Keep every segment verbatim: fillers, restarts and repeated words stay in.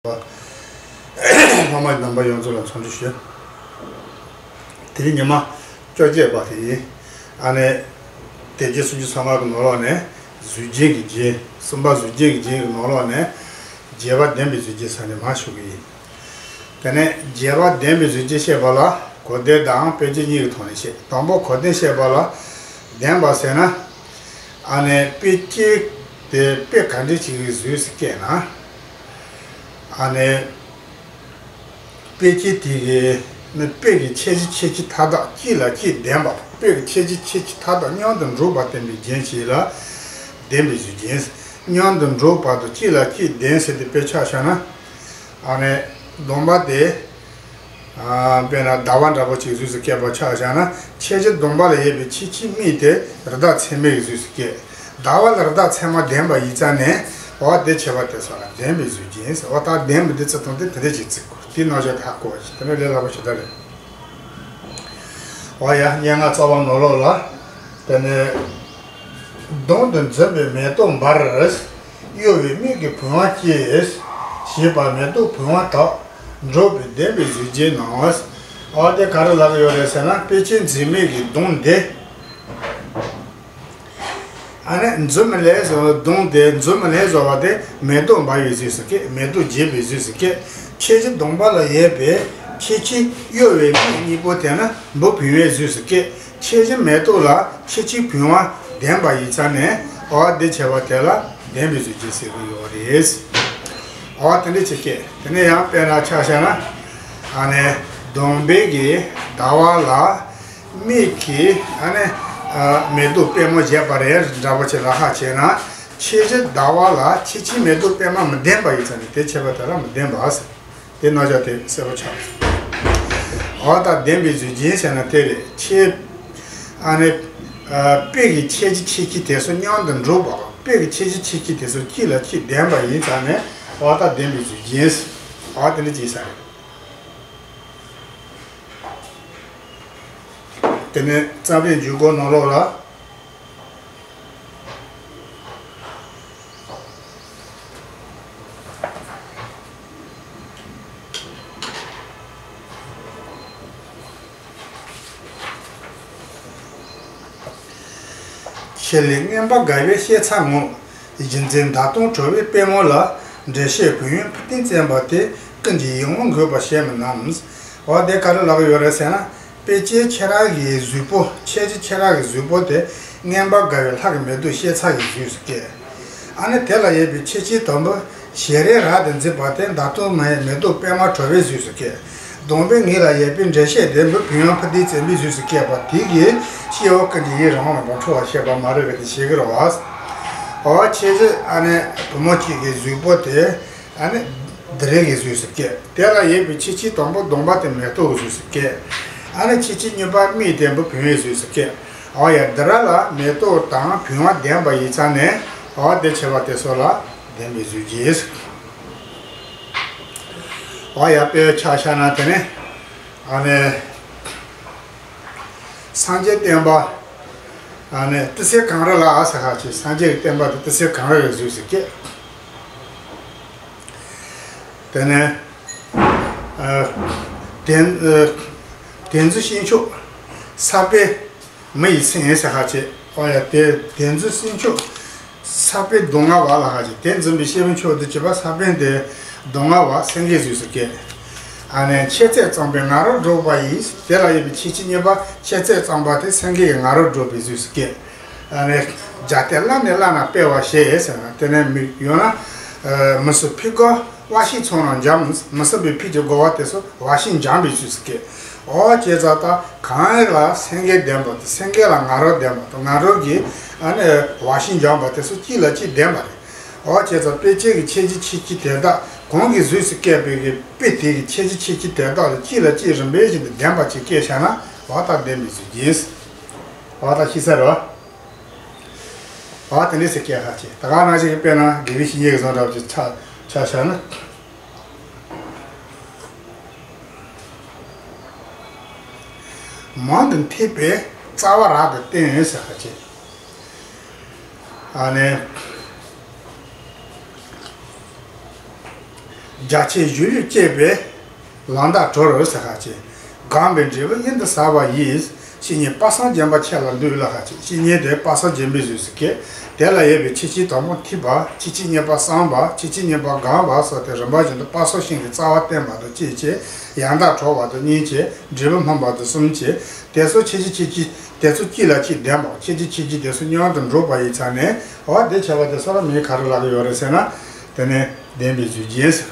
པ། སློབ་མ་རྣམ་པ་ཡོངས་རྫོགས་ལ་འཚམས་འདྲི་ཞུ། དེ་རིང་ཉི་མ་བཅོ་བརྒྱད་པ་དེ་ཡིན། ཨ་ནི། དེབ་སྐྱེལ་སུམ་ཅུ་སོ་ལྔ་གི་ནང་ལོགས་ནས་གཟུགས་ཅན་གྱི་རྒྱན། གསུམ་པ་གཟུགས་ཅན་གྱི་རྒྱན་གྱི་ནང་ལོགས་ནས་རྒྱས་པ་ལྡན་པའི་གཟུགས་ཅན་ཟེར་ནས་མར་ཞུ་གི་ཡིན། དེ་ནས་རྒྱས་པ་ལྡན་པའི་གཟུགས་ཅན་བཤད་པ་ལ་གོ་དོན་དང་དཔེ་ཅན་གཉིས་ཀྱི་ཐོག་ནས་བཤད། དང་པོ་གོ་དོན་བཤད་པ་ལ་ལྡན་པ་ཟེར་ན། ཨ་ནི་དཔེ་ཅན་དེ་དཔེ་ག་འདྲ་ཅིག་གི་གཟུགས་སུ་སྐྱེས་ན། ཨ་ནི། དཔེ་ཅན་དེ་གི་ནི་དཔེ་གི་ཁྱད་གཞི་ཁྱད་ཆོས་མཐའ་དག་གཅིག་ལ་གཅིག་ལྡན་པ། དཔེ་གི་ཁྱད་གཞི་ཁྱད་ཆོས་མཐའ་དག་མཉམ་དུ་འགྲོགས་པ་བསྟན་པའི་རྒྱན་ཞིག་ལ་ལྡན་པའི་གཟུགས་ཅན། མཉམ་དུ་འགྲོགས་པ་དང་གཅིག་ལ་གཅིག་ལྡན་ཟེར་ཏེ་དཔེ་ཆ་བཞག་ན། ཨ་ནི་གདོང་པ་དེ། ཨ། དཔེར་ན་ཟླ་བ་འདྲ་པོ་ཅིག་གཟུགས་སུ་སྐྱེས་པ་ཆ་བཞག་ན། ཁྱད་གཞི་གདོང་པ་ལ་ཡོད་པའི་ཁྱད་ཆོས་མིག་དེ་རི་དྭགས་ཚད་མའི་གཟུགས་སུ་སྐྱེས། ཟླ་བ་ལ་རི་དྭགས་ཚད་མ་ལྡན་པ་ཡིན་ཙང་ནས། འོ་དེ་བྱས་པ་དེ་ཚོ་ལ་ལྡན་པའི་གཟུགས་ཅན་ཟེར། འོ་ད་ལྡན་པའི་དེ་ཚོ་དང་དེ་དེ་འདྲ་ཅིག་བརྩི་དགོས། དེའི་རྣམ་གཞག་དེ་ཧ་གོ་བ་ཞིག་དེ་ནས་ལས་སླ་པོ་ཞེ་དྲག་རེད། འོ་ཡ། སྙན་ངག་རྩ་བ་ནང་ལོགས་ལ། དེ་ནས། གདོང་དུ་འཛིན་པའི་མེ་ཏོག་འབར། གཡོ་བའི་མིག་གིས་བུང་བ་སྐྱེ། ཞེས་པ་མེ་ཏོག་བུང་བ་དག་འགྲོགས་པའི་ལྡན་པའི་གཟུགས་ཅན་ནོ། འོ་དེ་ག་རེ་ལབ་ཀྱི་ཡོད་རེད་ཟེར་ན། དཔེ་ཅན་འཛིན་མེད་ཀྱི་གདོང་དེ། ཨ་ནི་འཛུམ་ལེ་བཟོ་བའི་གདོང་དེ། འཛུམ་ལེ་བཟོ་བ་དེ་མེ་ཏོག་འབར་བའི་གཟུགས་སུ་སྐྱེས། མེ་ཏོག་རྒྱས་པའི་གཟུགས་སུ་སྐྱེས། ཁྱད་གཞི་གདོང་པ་ལ་ཡོད་པའི་ཁྱད་ཆོས་གཡོ་བའི་མིག་གཉིས་པོ་དེ་ནི་འབུ་བུང་བའི་གཟུགས་སུ་སྐྱེས། ཁྱད་གཞི་མེ་ཏོག་ལ་ཁྱད་ཆོས་བུང་བ་ལྡན་པ་ཡིན་ཙང་ནས། འོ་དེ་བྱས་པ་དེ་ལ་ལྡན་པའི་གཟུགས་ཅན་ཟེར་གྱི་ཡོད་རེད། འོ་དེ་འདྲ་ཅིག་སྐྱེས། དེ་ནས་ཡང་དཔེར་ན་ཆ་བཞག་ན། ཨ་ནི་གདོང་པའི་གི་ཟླ་བ་ལ། མིག་གིས་ཨ་ནི་ཨ་མེ་ཏོག་པད་མོ་བཞད་པ་རེད་འདྲ་པོ་ཅིག་ལ་ཧ་བྱས་ན། ཁྱད་གཞི་ཟླ་བ་ལ་ཁྱད་ཆོས་མེ་ཏོག་པད་མ་མི་ལྡན་པ་ཡིན་ཙང་ནས། དེ་བྱས་པ་དེ་ལ་མི་ལྡན་པ་ཟེར། དེ་རྣམ་གཞག་དེ་གསལ་པོ་ཆགས་སོང་། འོ་ད་ལྡན་པའི་གཟུགས་ཅན་ཟེར་ན་དེ་རེད། ཁྱད། ཨ་ནི་ཨ་དཔེ་གི་ཁྱད་གཞི་ཁྱད་ཆོས་དེ་ཚོ་མཉམ་དུ་འགྲོགས་པ། དཔེ་གི་ཁྱད་གཞི་ཁྱད་ཆོས་དེ་ཚོ་གཅིག་ལ་གཅིག་ལྡན་པ་ཡིན་ཙང་ནས། འོ་ད་ལྡན་པའི་གཟུགས་ཅན་ཟེར། འོ་དེ་འདྲ་ཅིག་ཟེར། དེ་ནས་རྩ་བའི་འཇུག་སྒོ་ནང་ལོགས་ལ། ཆེད་ལས་རྔན་པ་དགའ་བའི་ཤེས་ཚ་ངོ་། གཞི་འཛིན་མདའ་ལྟོང་གྲོལ་བའི་པད་མོ་ལ། འགྲེལ་བཤད་བོད་ཡོན་ཕུལ་དུས་བཙན་པ་དེ། ཀུན་གྱི་ཡིད་འོང་དགོས་པར་བཤད་མི་རྣམས། འོ་དེ་ག་རེ་ལབ་ཀྱི་ཡོད་རེད་ཟེར་ན། དཔེ་ཅན་ཁྱེད་རང་གི་གཟུགས་པོ། ཁྱད་གཞི་ཁྱེད་རང་གི་གཟུགས་པོ་དེ་རྔན་པ་དགའ་བའི་ལྷ་གི་མེ་ཏོག་ཤེས་ཚ་གི་གཟུགས་སུ་སྐྱེས། ཨ་ནི་དེ་ལ་ཡོད་པའི་ཁྱད་ཆོས་དང་པོ། ཞལ་རས་རབ་ཏུ་མཛེས་པ་དེ་མདའ་ལྟོང་མེ་ཏོག་པད་མ་གྲོལ་བའི་གཟུགས་སུ་སྐྱེས། གདོང་པའི་ངོས་ལ་ཡོད་པའི་འགྲེལ་བཤད་དེ་འབུ་བུང་བ་ཕུ་དུའི་བཙན་པོའི་གཟུགས་སུ་སྐྱེས་པ་དེ་གིས་སྐྱེ་བོ་ཀུན་གྱི་ཡིད་རང་དབང་ལ་འགྲོ་འཕྲོ་བར་བཤད་པ་མ་རེད་པས་དེ་བཤད་ཀྱི་རེད་བ། འོ་ཁྱེད་ཚོས་ཨ་ནི་བུ་མོ་གཅིག་གི་གཟུགས་པོ་དེ། ཨ་ནི་འདི་རིགས་ཀྱི་གཟུགས་སུ་སྐྱེས། དེ་ལ་ཡོད་པའི་ཁྱད་ཆོས་དང་པོ་གདོང་པ་དེ་མེ་ཏོག་གི་གཟུགས་སུ་སྐྱེས། ཨ་ནི་ཁྱད་ཆོས་གཉིས་པ་མིག་དེ་འབུ་བུང་བའི་གཟུགས་སུ་སྐྱེས། འོ་ཡ་འདི་ར་ལ་མེ་ཏོག་དང་བུང་བ་ལྡན་པ་ཡིན་ཙང་ནས། འོ་དེ་བྱས་པ་དེ་ཚོ་ལ་ལྡན་པའི་གཟུགས་ཅན། འོ་ཡ་དཔེ་ཆ་བཞག་ན་དེ་ནི། ཨ་ནི། སངས་རྒྱས་བསྟན་པ། ཨ་ནི་ཏི་སེ་གངས་རི་ལ་ཟེར་ཁ་ཅིག་སངས་རྒྱས་ཀྱི་བསྟན་པ་དེ་ཏི་སེ་གངས་རི་ལ་གཟུགས་སུ་སྐྱེས། དེ་ནས། ཨ། དེ། ཨ། དེ་ཚོ་ཤེས་མཆོག་ས་པཎ་མི་ཡི་མཚན་ཟེར་ཁ་ཅིག་འོ་ཡ་དེ་དེ་ཚོ་ཤེས་མཆོག་ས་པཎ་མདོ་སྔགས་པ་ལ་ཁ་ཅིག་དེ་འཛིན་པའི་སྐྱེས་བུ་མཆོག་ཏུ་གྱུར་པ་ས་པཎ་དེ་མདོ་སྔགས་པ་སེང་གེའི་གཟུགས་སུ་སྐྱེས། ཨ་ནི་འཆད་རྩོད་རྩོམ་པའི་ང་རོ་སྒྲོག་པ་ཡིས། དེ་ལ་ཡོད་པའི་ཁྱད་ཆོས་གཉིས་པ་འཆད་རྩོད་རྩོམ་པ་དེ་སེང་གེ་ཡི་ང་རོ་སྒྲོག་པའི་གཟུགས་སུ་སྐྱེས། ཨ་ནི་རྒྱ་གཏད་བླ་ནས་བླ་ན་སྤེལ་བར་བྱེད་ཟེར་ན་དེ་ནས་མི་ཡོད་ན། མི་སྲུན་ཕུད་སྒོ་བ་ཤིང་ཚང་རྣམས་འཇོམས། མི་སྲུན་པའི་ཕུད་ཀྱི་སྒོ་བ་དེ་ཚོ་བ་ཤིང་འཇོམས་པའི་གཟུགས་སུ་སྐྱེས། འོ་བྱས་ཙང་ད་གང་ལ་སེང་གེ་ལྡན་པ་དང་སེང་གེ་ལ་ང་རོ་ལྡན་པ་དང་ང་རོ་གིས་ཨ་ནི་བ་ཤིང་འཇོམས་པ་དེ་ཚོ་གཅིག་ལ་གཅིག་ལྡན་པ་རེད། འོ་བྱས་ཙང་དཔེ་ཅན་གྱི་ཁྱད་གཞི་ཁྱད་ཆོས་དེ་དག་གང་གི་གཟུགས་སུ་སྐྱེས་པའི་གི་དཔེ་དེ་གི་ཁྱད་གཞི་ཁྱད་ཆོས་དེ་དག་ལ་གཅིག་ལ་གཅིག་རིམ་པས་བཞིན་དུ་ལྡན་པ་ཅིག་སྐྱེས་བཞག་ན་འོ་ད་ལྡན་པའི་གཟུགས་ཅན། འོ་ད་ཤེས་ཚར་རེད་བ། འོ་དེ་འདྲས་སེ་སྐྱེ་ཁ་ཅིག་ད་ག་ནང་བཞིན་གྱི་དཔེར་ན་དགེ་བའི་བཤེས་གཉེན་གྱི་བཟང་འདྲ་བ་ཅིག་ཆ་ཆ་བཞག་ན། མང་དུ་འཐེབ་པའི་རྩ་བ་རབ་ཏུ་བསྟན་ཟེར་ཁ་ཅིག་ཨ་ནི། རྒྱ་ཆེ་གཞུ་ལུས་བཅས་པའི་ལང་དག་གྲོལ་ཟེར་ཁ་ཅིག། གངས་པའི་འབྲས་བུ་གཡུར་དུ་ཟ་བ་ཡིས། བཤེས་གཉེན་དཔག་བསམ་རྒྱན་པ་ཁྱེད་ལ་འདུད་ལ་ཁ་ཅིག། བཤེས་གཉེན་དེ་དཔག་བསམ་རྒྱན་པའི་གཟུགས་སུ་སྐྱེ། དེ་ལ་ཡོད་པའི་ཆོས་ཅན་དང་པོ་ཐོས་པ། ཆོས་ཅན་གཉིས་པ་བསམ་པ། ཆོས་ཅན་གཉིས་པ་སྒོམ་པ་སོགས་ཏེ་རིམ་པ་བཞིན་དུ་དཔག་བསམ་ཤིང་གི་རྩ་བ་བརྟན་པ་དང་བཅས་ཏེ་ཡང་དག་གྲོལ་བ་དང་གཉིས་ཀྱི་འབྲས་བུ་སྨིན་པ་དང་གསུམ་གྱིས་དེ་ཚོ་ཆོས་ཅན་ཆོས་ཅན་དེ་ཚོ་གཅིག་ལ་གཅིག་ལྡན་པ། ཆོས་ཅན་ཆོས་ཅན་དེ་ཚོ་མཉམ་དུ་འགྲོགས་པ་ཡི་ཆ་ནས། འོ་དེ་བྱ་བ་དེ་ཚོ་ལ་མིང་ག་རེ་ལབ་ཀྱི་ཡོད་རེད་ཟེར་ན། དེ་ནས་བདེན་པའི་གཟུགས་ཅན་ཟེར།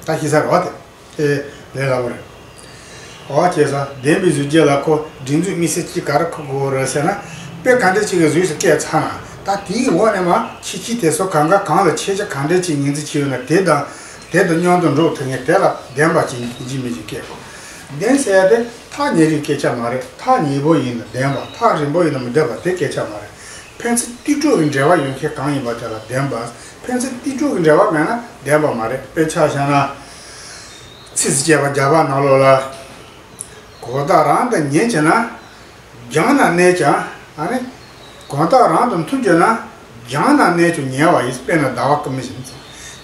ད་ཤེས་ཚར་བ་དེ། དེ་ལས་སླ་པོ་རེད། འོ་བྱས་ཙང་བདེན་པའི་གཟུགས་ཅན་ལ་ཁོ་སྒྲིག་འཛུགས་དམིགས་བསལ་གཅིག་ག་རེ་འཁུར་དགོས་རེད་ཟེར་ན། དཔེ་ག་འདྲ་ཅིག་གི་གཟུགས་སུ་སྐྱེས་ཚར་ན། ད་དེའི་འོག་ནས་མར་ཁྱད་ཆོས་དེ་ཚོ་གང་ག་གང་ལ་ཁྱད་ཆོས་ག་འདྲ་ཅིག་ངོས་འཛིན་བྱས་ཡོད་ན། དེ་དང་དེ་དང་མཉམ་དུ་འགྲོགས་ཐུབ་མཁན་དེ་ལ་བདེན་པ་ཅིག་ཡིན་གཅིག་མིན་གཅིག་སྐྱེ་དགོས། བདེན་ཟེར་ཡ་དེ་ཐག་ཉེ་རིང་སྐད་ཆ་མ་རེད། ཐག་ཉེ་པོ་ཡིན་ན་བདེན་པ། ཐག་རིང་པོ་ཡིན་ན་མི་བདེན་པ་དེ་སྐད་ཆ་མ་རེད། ཕན་ཚུན་རྟིང་ལྡོག་གི་འབྲེལ་བ་ཡོད་མཁན་གང་ཡིན་པ་དེ་ལ་བདེན་པ། ཕན་ཚུན་རྟིང་ལྡོག་གི་འབྲེལ་བ་མེད་ན་བདེན་པ་མ་རེད། དཔེར་ཆ་བཞག་ན། ཚིགས་སུ་བཅད་པ་བརྒྱ་པ་ནང་ལོགས་ལ། གང་དག་རང་དང་ཉེ་བྱས་ན། རྒྱང་ན་གནས་ཀྱང་། ཨ་ནི། གང་དག་རང་དང་མཐུན་གྱུར་ན། རྒྱང་ན་གནས་ཀྱང་ཉེ་བ་ཡིན། དཔེར་ན་ཟླ་བ་སྐར་མ་བཞིན།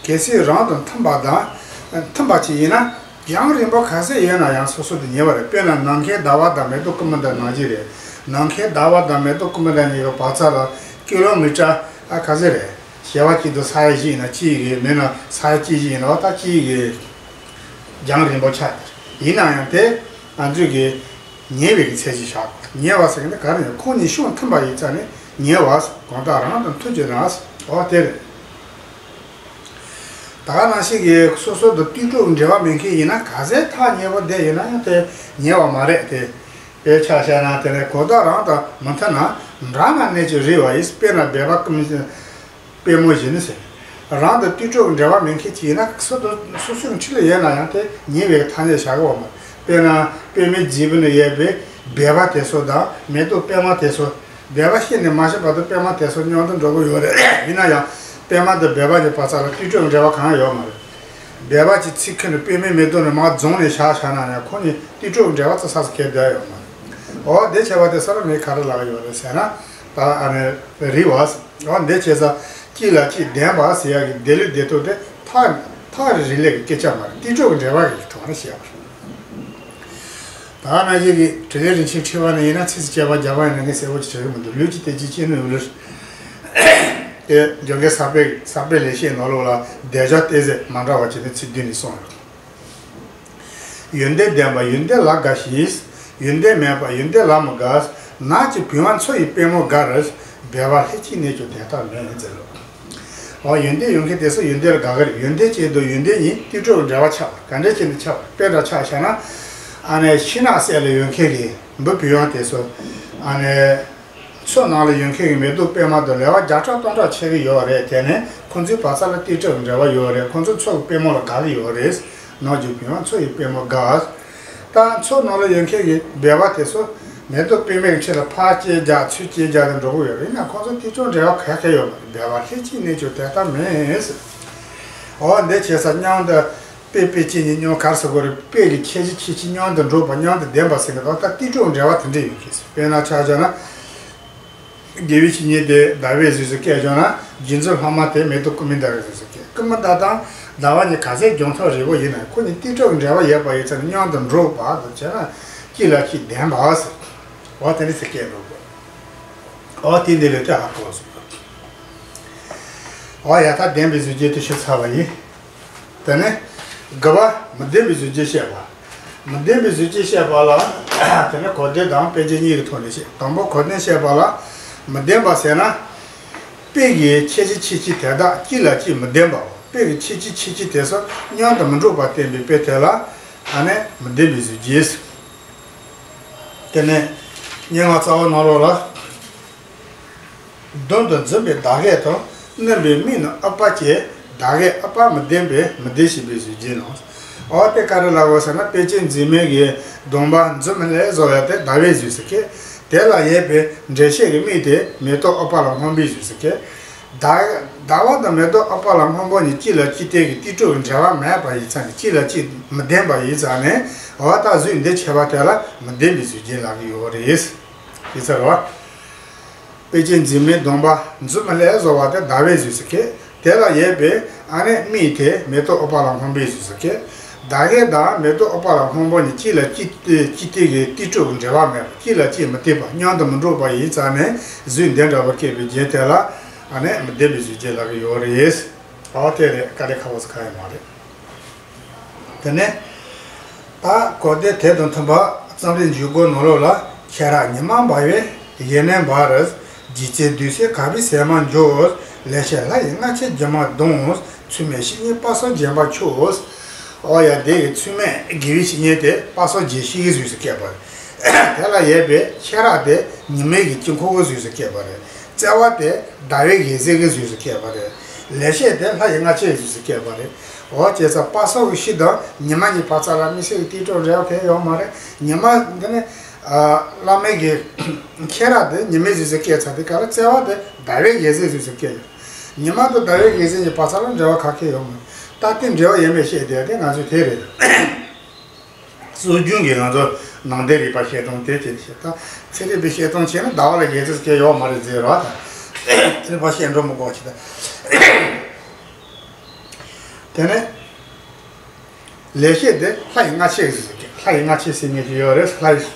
གལ་སྲིད་རང་དང་མཐུན་པ་དང་། མཐུན་པ་ཅིག་ཡིན་ན། རྒྱང་རིང་པོ་ག་ཚོད་ཡོད་ན་ཡང་སོ་སོ་དེ་ཉེ་བ་རེད། དཔེར་ན་ནམ་མཁའི་ཟླ་བ་དང་མེ་ཏོག་སྐར་མ་དེ་ནང་བཞིན་རེད། ནམ་མཁའི་ཟླ་བ་དང་མེ་ཏོག་སྐར་མ་དེ་གཉིས་ཀྱི་བར་ཚད་ལ་ཀི་ལོ་མི་ཊར་ཨ་ག་ཚོད་རེད། བྱེ་བ་གཅིག་དང་ས་ཡ་བཞི་ཡིན་ན་གཅིག་རེད། མིན་ན་ས་ཡ་གཅིག་བཞི་ཡིན་ན་བ་ད་གཅིག་རེད། རྒྱང་རིང་པོ་ཆགས་ཡོད་རེད། ཡིན་ན་ཡང་དེ་ང་ཚོས་ཀྱི་ཉེ་བའི་གི་ཚད་གཞི་བཞག་དགོས། ཉེ་བ་ཟེར་མཁན་དེ་ག་རེ་ཡིན། ཁོང་གཉིས་ཤུགས་མཐུན་པ་ཡིན་ཙང་ནི་ཉེ་བ། གང་དག་རང་དང་མཐུན་གྱུར་ན། འོ་དེ་རེད། ད་ག་ནང་བཞིན་གྱི་སོ་སོ་དང་རྟིང་ལྡོག་འབྲེལ་བ་མེད་མཁན་ཡིན་ན། ག་ཚད་ཐག་ཉེ་པོ་བསྡད་ཡོད་ན་ཡང་དེ་ཉེ་བ་མ་རེད་དེ། དཔེར་ཆ་བཞག་ན། དེ་ནས་གང་དག་རང་དང་མི་མཐུན་ན། འབྲང་ན་གནས་ཀྱང་རིང་བ་ཡིན། དཔེར་ན་སྦལ་པ་སྐུ་མི་པད་མོ་བཞིན་ཟེར། རང་དང་རྟིང་ལྡོག་འབྲེལ་བ་མེད་མཁན་ཅིག་ཡིན་ན། སོ་སོ་སོ་སོའི་འཁྲིས་ལ་ཡོད་ན་ཡང་དེ་ཉེ་བའི་ཐ་སྙད་བཞག་གི་ཡོད་མ་རེད། དཔེར་ན་པད་མའི་རྗེས་སུ་ཡོད་པའི་སྦལ་པ་དེ་ཚོ་དང་མེ་ཏོག་པད་མ་དེ་ཚོ། སྦལ་པ་ཤེས་ནས་མ་ཤེས་བར་དུ་པད་མ་དེ་ཚོ་མཉམ་དུ་འགྲོ་གི་ཡོད་རེད། ཡིན་ན་ཡང་པད་མ་དང་སྦལ་པ་གཉིས་བར་ས་ལ་རྟིང་ལྡོག་འབྲེལ་བ་གང་ཡང་ཡོད་མ་རེད། སྦལ་པ་གྱི་ཚིགས་ཁ་ནས་པད་མའི་མེ་ཏོག་ནས་མར་རྫོགས་ནས་བཞག་བཞག་ན་ཡང་ཁོ་གཉིས་རྟིང་ལྡོག་འབྲེལ་བ་རྩ་ས་སུ་གལ་བསྡད་ཡོད་མ་རེད། འོ་དེ་བྱས་པ་དེ་ས་ལ་མི་ག་རེ་ལབ་ཡོད་རེད་ཟེར་ན། ད་ཨ་ནི་རིང་བ། འོ་འདི་བྱས་ཙང་གཅིག་ལ་གཅིག་ལྡན་པ་ཟེར་ཡག་གི་བདེ་ལུགས་བདེ་སྟོབས་དེ་ཐག་ཐག་རིང་ལས་ཀྱི་སྐད་ཆ་མ་རེད། རྟིང་ལྡོག་གི་འབྲེལ་བ་གི་ཐོག་ནས་བཤད་པ་རེད། ད་ནང་བཞིན་གྱི་དྲིན་ལན་རིན་ཆེན་ཕྲེང་བ་ནས་ཡིན་ན། ཚིགས་སུ་བཅད་པ་བརྒྱ་པ་ཡིན་ན་ངས་གསལ་པོ་ཅིག་བྱ་གི་མི་འདུག་ལུས་ཀྱི་བརྟན་བཅོས་ཅི་ནུས་ལུས། དེ་སྦྱོར་མཁན་ས་པཎ་ས་པཎ་ལེགས་བཤད་ནང་ལོགས་ལ་བདེ་འཇགས་གཏེར་ཟད་མ་འདྲ་བ་བྱས་ནས་ཚིག་བདུན་ནས་གསུངས་ཡོད། ཡོན་ཏན་ལྡན་པ་ཡོན་ཏན་ལ་དགའ་ཞིང་། ཡོན་ཏན་མེད་པ་ཡོན་ཏན་ལ་མི་དགའ། ནགས་ཀྱི་བུང་བ་མཚོ་ཡི་པད་མོ་དགའ་རུ། སྦལ་པ་ལྷས་ཀྱིས་གནས་ཀྱང་དེ་ལྟར་མིན་ཟེར་ལོ། འོ་ཡོན་ཏན་ཡོད་མཁན་དེ་ཚོ་ཡོན་ཏན་ལ་དགའ་གི་རེད། ཡོན་ཏན་ཅན་དང་ཡོན་ཏན་གཉིས་རྟིང་ལྡོག་འབྲེལ་བ་ཆགས་པ་ག་འདྲ་བྱས་ནས་ཆགས་པ། དཔེ་འདྲ་ཆ་བཞག་ན། ཨ་ནི་ཤིང་ནགས་གསེབ་ལ་ཡོད་མཁན་གྱི་འབུ་བུང་བ་དེ་ཚོ། ཨ་ནི། མཚོ་ནང་ལ་ཡོད་མཁན་གྱི་མེ་ཏོག་པད་མ་དང་ལེ་བ་བརྒྱ་ཕྲག་སྟོང་ཕྲག་ཆགས་ཀྱི་ཡོད་རེད། དེ་ནས་ཁོང་ཚོའི་བར་མཚམས་ལ་རྟིང་ལྡོག་འབྲེལ་བ་ཡོད་རེད། ཁོང་ཚོ་མཚོ་གི་པད་མོ་ལ་དགའ་གི་ཡོད་རེད། ནགས་ཀྱི་བུང་བ་མཚོ་ཡི་པད་མོ་དགའ། ད་མཚོ་ནང་ལ་ཡོད་མཁན་གྱི་སྦལ་པ་དེ་ཚོ་མེ་ཏོག་པད་མའི་ཁྲོད་ལ་ཕར་སྐྱེལ་རྒྱག་ཚུར་སྐྱེལ་རྒྱག་དེ་འགྲོ་གི་ཡོད་རེད། ཡིན་ན་ཁོང་ཚོ་རྟིང་ལྡོག་འབྲེལ་བ་ག་གེ་ཡོད་མ་རེད། སྦལ་པ་ལྷས་ཀྱིས་གནས་ཀྱང་དེ་ལྟར་མིན་ཟེར། འོ་འདི་བྱས་ཙང་མཉམ་དུ། དཔེ་དཔེ་ཅན་གྱི་མཉམ་ག་རེ་ཟེར་དགོས་རེད། དཔེ་གི་ཁྱད་གཞི་ཁྱད་ཆོས་མཉམ་དུ་འགྲོགས་པ་མཉམ་དུ་ལྡན་པ་ཟེར་གི་འདུག་ད་རྟིང་ལྡོག་འབྲེལ་བ་དེ་འདྲ་ཡོད་ཀྱི་ཟེར། དཔེར་ན་ཆ་བཞག་ན། དགེ་བའི་བཤེས་གཉེན་དེ་ཟླ་བའི་གཟུགས་སུ་སྐྱེས་བྱུང་ན། རྗེ་བཙུན་སློབ་མ་དེ་མེ་ཏོག་ཀུ་མུ་ད་གི་གཟུགས་སུ་སྐྱེས། ཀུ་མུ་ད་དང་ཟླ་བ་གཉིས་ག་ཚད་རྒྱང་ཐག་རིང་པོ་ཡིན་ན་ཁོ་གཉིས་རྟིང་ལྡོག་འབྲེལ་བ་ཡོད་པ་ཡིན་ཙང་མཉམ་དུ་འགྲོགས་པ་དང་བྱས་ན་གཅིག་ལ་གཅིག་ལྡན་པ་ཟེར། འོ་དེ་འདྲ་ཟེར་སྐད་འགྲོ་དགོས། འོ་དེ་འདི་ལས་དེ་ཧ་གོ་སོང་། འོ་ཡ། ད་ལྡན་པའི་གཟུགས་ཅན་དེ་ཞུས་ཚར་བ་ཡིན། དེ་ནས་དགུ་པ་མི་ལྡན་པའི་གཟུགས་ཅན་བཤད་པ། མི་ལྡན་པའི་གཟུགས་ཅན་བཤད་པ་ལ། དེ་ནས་གོ་བདེ་དང་དཔེ་ཅན་གཉིས་ཀྱི་ཐོག་ནས་བཤད། དང་པོ་གོ་བདེ་བཤད་པ་ལ། མི་ལྡན་པ་ཟེར་ན། དཔེ་གི་ཁྱད་ཆོས་ཁྱད་ཆོས་དེ་དག་གཅིག་ལ་གཅིག་མི་ལྡན་པའོ། དཔེ་གི་ཁྱད་ཆོས་ཁྱད་ཆོས་དེ་ཚོ་མཉམ་དུ་མི་འགྲོགས་པར་བསྟན་པའི་དཔེ་དེ་ལ། ཨ་ནི་མི་ལྡན་པའི་གཟུགས་ཅན་ཟེར། དེ་ནས་སྙན་ངག་རྩ་བ་ནང་ལོགས་ལ། གདོན་དུ་འཛིན་པའི་ཟླ་གེགས་དང་། མནན་པའི་མིག་ནི་ཨུཏྤལ་བཅས། ཟླ་གེགས་ཨུཏྤལ་མི་ལྡན་པས། མི་ལྡན་ཞེས་པའི་གཟུགས་ཅན་ནོ། འོ་དེ་ག་རེ་ལབ་དགོས་ཟེར་ན། དཔེ་ཅན་འཛིན་མའི་གི་གདོང་པ་འཛུམ་ལྷས་བཟོ་ཡ་དེ་ཟླ་བའི་གཟུགས་སུ་སྐྱེ། དེ་ལ་ཡོད་པའི་འགྲེལ་བཤད་ཀྱི་མིག་དེ་མེ་ཏོག་ཨུཏྤལ་ལ་སྔོན་པོའི་གཟུགས་སུ་སྐྱེ། ཟླ་ཟླ་བ་དང་མེ་ཏོག་ཨུཏྤལ་ལ་སྔོན་པོ་གཉིས་གཅིག་ལ་གཅིག་བརྟེན་གྱི་རྟིང་ལྡོག་གི་འབྲེལ་བ་མེད་པ་ཡིན་ཙང་ནས། གཅིག་ལ་གཅིག་མི་ལྡན་པ་ཡིན་ཙང་ནས། འོ་ད་གཟུགས་འདི་བྱས་པ་དེ་ལ་མི་ལྡན་པའི་གཟུགས་ཅན་ལབ་ཀྱི་ཡོད་རེད། ཤེས་ཚར་བ། དཔེ་ཅན་འཛིན་མའི་གདོང་པ་འཛུམ་ལྷས་བཟོ་བ་དེ་ཟླ་བའི་གཟུགས་སུ་སྐྱེ། དེ་ལ་ཡོད་པའི་ཨ་ནི་མིག་དེ་མེ་ཏོག་ཨུཏྤ་ལ་སྔོན་པོའི་གཟུགས་སུ་སྐྱེ། ཟླ་གོས་དང་མེ་ཏོག་ཨུཏྤ་ལ་སྔོན་པོ་གཉིས་གཅིག་ལ་གཅིག་གཅིག་དེ་གི་རྟིང་རྒྱུག་གི་འབྲེལ་བ་མེད་པ། གཅིག་ལ་གཅིག་མི་རྟིང་པ། མཉམ་དུ་མི་འགྲོགས་པ་ཡིན་ཙང་ནས་གཟུགས་འདི་འདྲ་བ་སྐྱེས་པའི་རྒྱན་དེ་ལ་ཨ་ནི་མི་ལྡན་པའི་གཟུགས་ཅན་ལབ་ཀྱི་ཡོད་རེད། འོ་དེ་རེད། དཀའ་ལས་ཁག་པོ་ཟེར་ག་ཡོད་མ་རེད། དེ་ནས་ད་གོ་བདེ་དེ་དང་མཐུན་པ་རྩོམ་རིག་འཇུག་སྒོ་ནང་ལོགས་ལ། ཁྱེད་རང་ཉི་མ་འབར་བའི་གཞལ་ཡས་འབར། ལྗིད་ཚད་བདུད་རྩིའི་གར་པའི་ཟེགས་མ་འཇོ། ལེགས་བཤད་ལྷ་ཡི་རྔ་ཆས་རྒྱན་མ་གདོང་། ཚུལ་མིན་བཤེས་གཉེན་དཔག་བསམ་རྒྱན་པ་མཆོག། ཨོ་ཡ། དེ་ཡི་ཚུལ་མིན་དགེ་བའི་བཤེས་གཉེན་དེ་དཔག་བསམ་རྒྱན་ཤེས་ཀྱི་གཟུགས་སུ་སྐྱེས་པ་རེད། དེ་ལ་ཡོད་པའི་ཁྱེད་རང་དེ་ཉི་མའི་གི་དཀྱིལ་འཁོར་གྱི་གཟུགས་སུ་སྐྱེས་པ་རེད། བརྩེ་བ་དེ་ཟླ་བའི་འོད་ཟེར་གྱི་གཟུགས་སུ་སྐྱེས་པ་རེད། ལེགས་བཤད་དེ་ལྷ་ཡི་རྔ་ཆས་ཀྱི་གཟུགས་སུ་སྐྱེས་པ་རེད། འོ་བྱས་ཙང་དཔག་བསམ་གྱི་ཤིང་དང་ཉི་མ་གཉིས་བར་ཚ་ལ་དམིགས་བསལ་གྱི་རྟིང་རྒྱུག་འབྲེལ་བ་གང་ཡང་ཡོད་མ་རེད། ཉི་མ་འདི་ནི་ཨ་བླ་མའི་གི་ཁྱེད་རང་དེ་ཉི་མའི་གཟུགས་སུ་སྐྱེས་ཚར་དུས་སྐབས་ལ་བརྩེ་བ་དེ་ཟླ་བའི་འོད་ཟེར་གཟུགས་སུ་སྐྱེས་ཡོད། ཉི་མ་དང་ཟླ་བའི་འོད་ཟེར་གཉིས་བར་ཚ་ལ་འབྲེལ་བ་ག་གེ་ཡོད་མ་རེད། ད་ལྟའི་འབྲེལ་བ་ཡོད་མེད་བཤད་བསྡད་དེ་ང་ཚོས་དེ་རེད། སྲོལ་རྒྱུན་གྱི་ང་ཚོ་ནང་བསྟན་རིག་པ་བཤད་སྟངས་དེ་བྱས་ཏེ་བཤད། ད་ཚན་རིག་པའི་བཤད་སྟངས་བྱས་ན་ཟླ་བ་ལ་འོད་ཟེར་སྐྱེ་ཡོད་མ་རེད་ཟེར་རོ། ད་ཚན་རིག་པ་བཤད་འགྲོ་མི་དགོས་ཀྱི་ད། དེ་ནས་ལེགས་བཤད་དེ་ལྷ་ཡི་རྔ་ཆས་ཟེར་གྱི། ལྷ་ཡི་རྔ་ཆས་ཟེར་མཁན་ཅིག་ཡོད་རེད། ལྷ་ཡི་